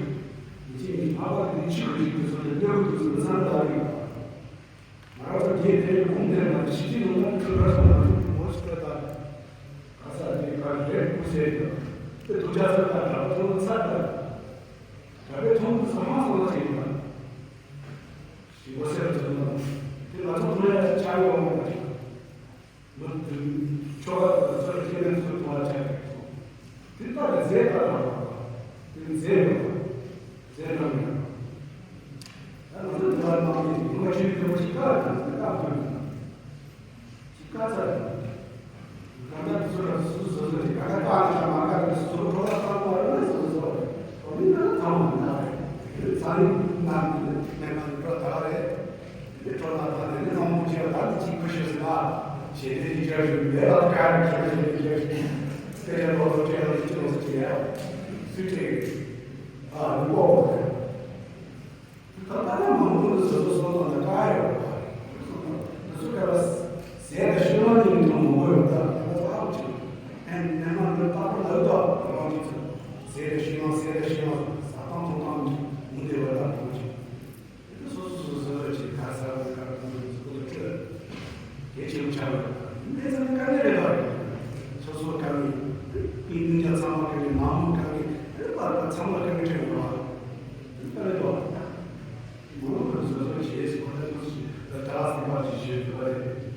གཅིག་མིན་གཅིག་ཕ་བ་དེ་འདི་ཆུ་གི་རིགས་དེ་ཚོ་ལ་སྣེ་བུ་དེ་ཚོ་ལ་ཚང་ལ་རིགས། ང་རང་ཚོ་རྒྱའི་དེ་རིང་གོང་དེར་ང་ཚོ་ཕྱི་རྒྱལ་ལུང་པ་ཁྲི་པར་སོང་ན་ངོ་ཤེས་ཁ་དང་། ག་ས་དེ་ག་རེད་ཁུ་སེ་དེ་དུ་ཆ་ཚོད་དང་གྲྭ་པ་ཚོ་ཚར་དང་། གྲྭ་པའི་ཚོགས་འདུ་ཚང་མ་སོང་ན་ཞིག་དང་། ཞིག་ངོ་ཤེས་ར་ཚོད་དང་། དེ་ང་ཚོ་ཚོ་ཡ་ཆ་ཡོང་བ་དང་། མི་དུ་ཆོ་ག་དང་ཚོ་ཁྱེད་ནས་ཚོ་ཐོག་ལ་ཆ་ཡོང་། དེ་ལྟ་བུའི་རྫས་ལྟ་བ། དེ་རྫས་ཡོད་པ། རྫས་རྣམས་ཡོད་པ། ད་ང་ཚོ་འདི་བར་མ་ཡིན་ངོ་ཆོས་ཀྱི་ཅི་ཀ་དང་ཅི་ཀ་ཀུན། ཅི་ཀ་ཚ་རེད། གང་ལྟར་དེ་ཚོ་ལ་སུ་སོ་སོ་ཅི་ཀ་ཀ་ཀ་ན་ཤ་མ་ཀ་ནི་སུ་ཁྲོ་ལ་བཏང་བ་རེད་སོ་སོ་རེད། ཁོ་མི་ན་ཚང་མ་ན་རེད། ཚ་རིང་ན་མི་ནི་མེད་པ་ནི་ཁྲོ་ད་རེད། དེ་ཁྲོ་ན་ད་དེ་ནི་མང་པོ་ཅི་ཡང་ད་ནི་ཅི་ཁུ་ཤོད་ཟེར་ན། ཞེ་དེ་ཡི་ཅར་ཞུ་མེད་ལ་ཀ་རེད་ཞེ་དེ་ཡི་ཅར་ཞུ། དེ་ལས་ལོ་ཚོ་ཅི་ཡང་ཅི་ལོ་ཚོ་ཅི་ཡང་སུས་ཅི། ཨ་ནི་ཀོ་ཀོ་རེད། ད་ལྟ་ན་མང་པོ་འདི་བཟོ་བཟོ་སོང་ལ་ནི་ཀ་ཡོད་པ་རེད། འདི་ཚོ་ཀ་ལ་ཟས་དང་ཤེས་ལོང་གཉིས་མཐོང་མང་པོ་ཡོད་ད་ད་ལྟ་ཧ་ཅི། ཨན་ནན་མ་འདི་ལྟ་བུ་ལ་ཡོད་ད་རང་གི་ཚོ་ཟས་དང་ཤེས་ལོང་ཟས་དང་ཤེས་ལོང་ཟ་སྟངས་འཐུང་སྟངས་མུ་མཐུད་པ་ད་རང་གི། འདི་སོ་སོ་སོ་སོ་ཅིག་ག་ས་རུ་ཀ་རུ་འདི་ཚོ་ལ་སྤྲོད། གལ་ཆེན་པོ་ཆགས་ཡོད། གནས་ཚང་དཀའ་ངལ་རེད་པ། སོ་སོ་དཀའ་ངལ། མི་མི་འཇག་ཚང་མ་དཀའ་ངལ་ནང་མི་དཀའ་ངལ་རེད་པ་ཚང་མ་དཀའ་ངལ་འཕྲད་ཡོད་པ། འདི་ལྟ་རེད་པ། མང་པོ་བཟོ་བཟོ་བྱེད་སྲིད་པ་ལས་ཐུགས་སུ་ད་སྲིད་པ་ཅིག་བྱེད་ཐུབ་པ་རེད།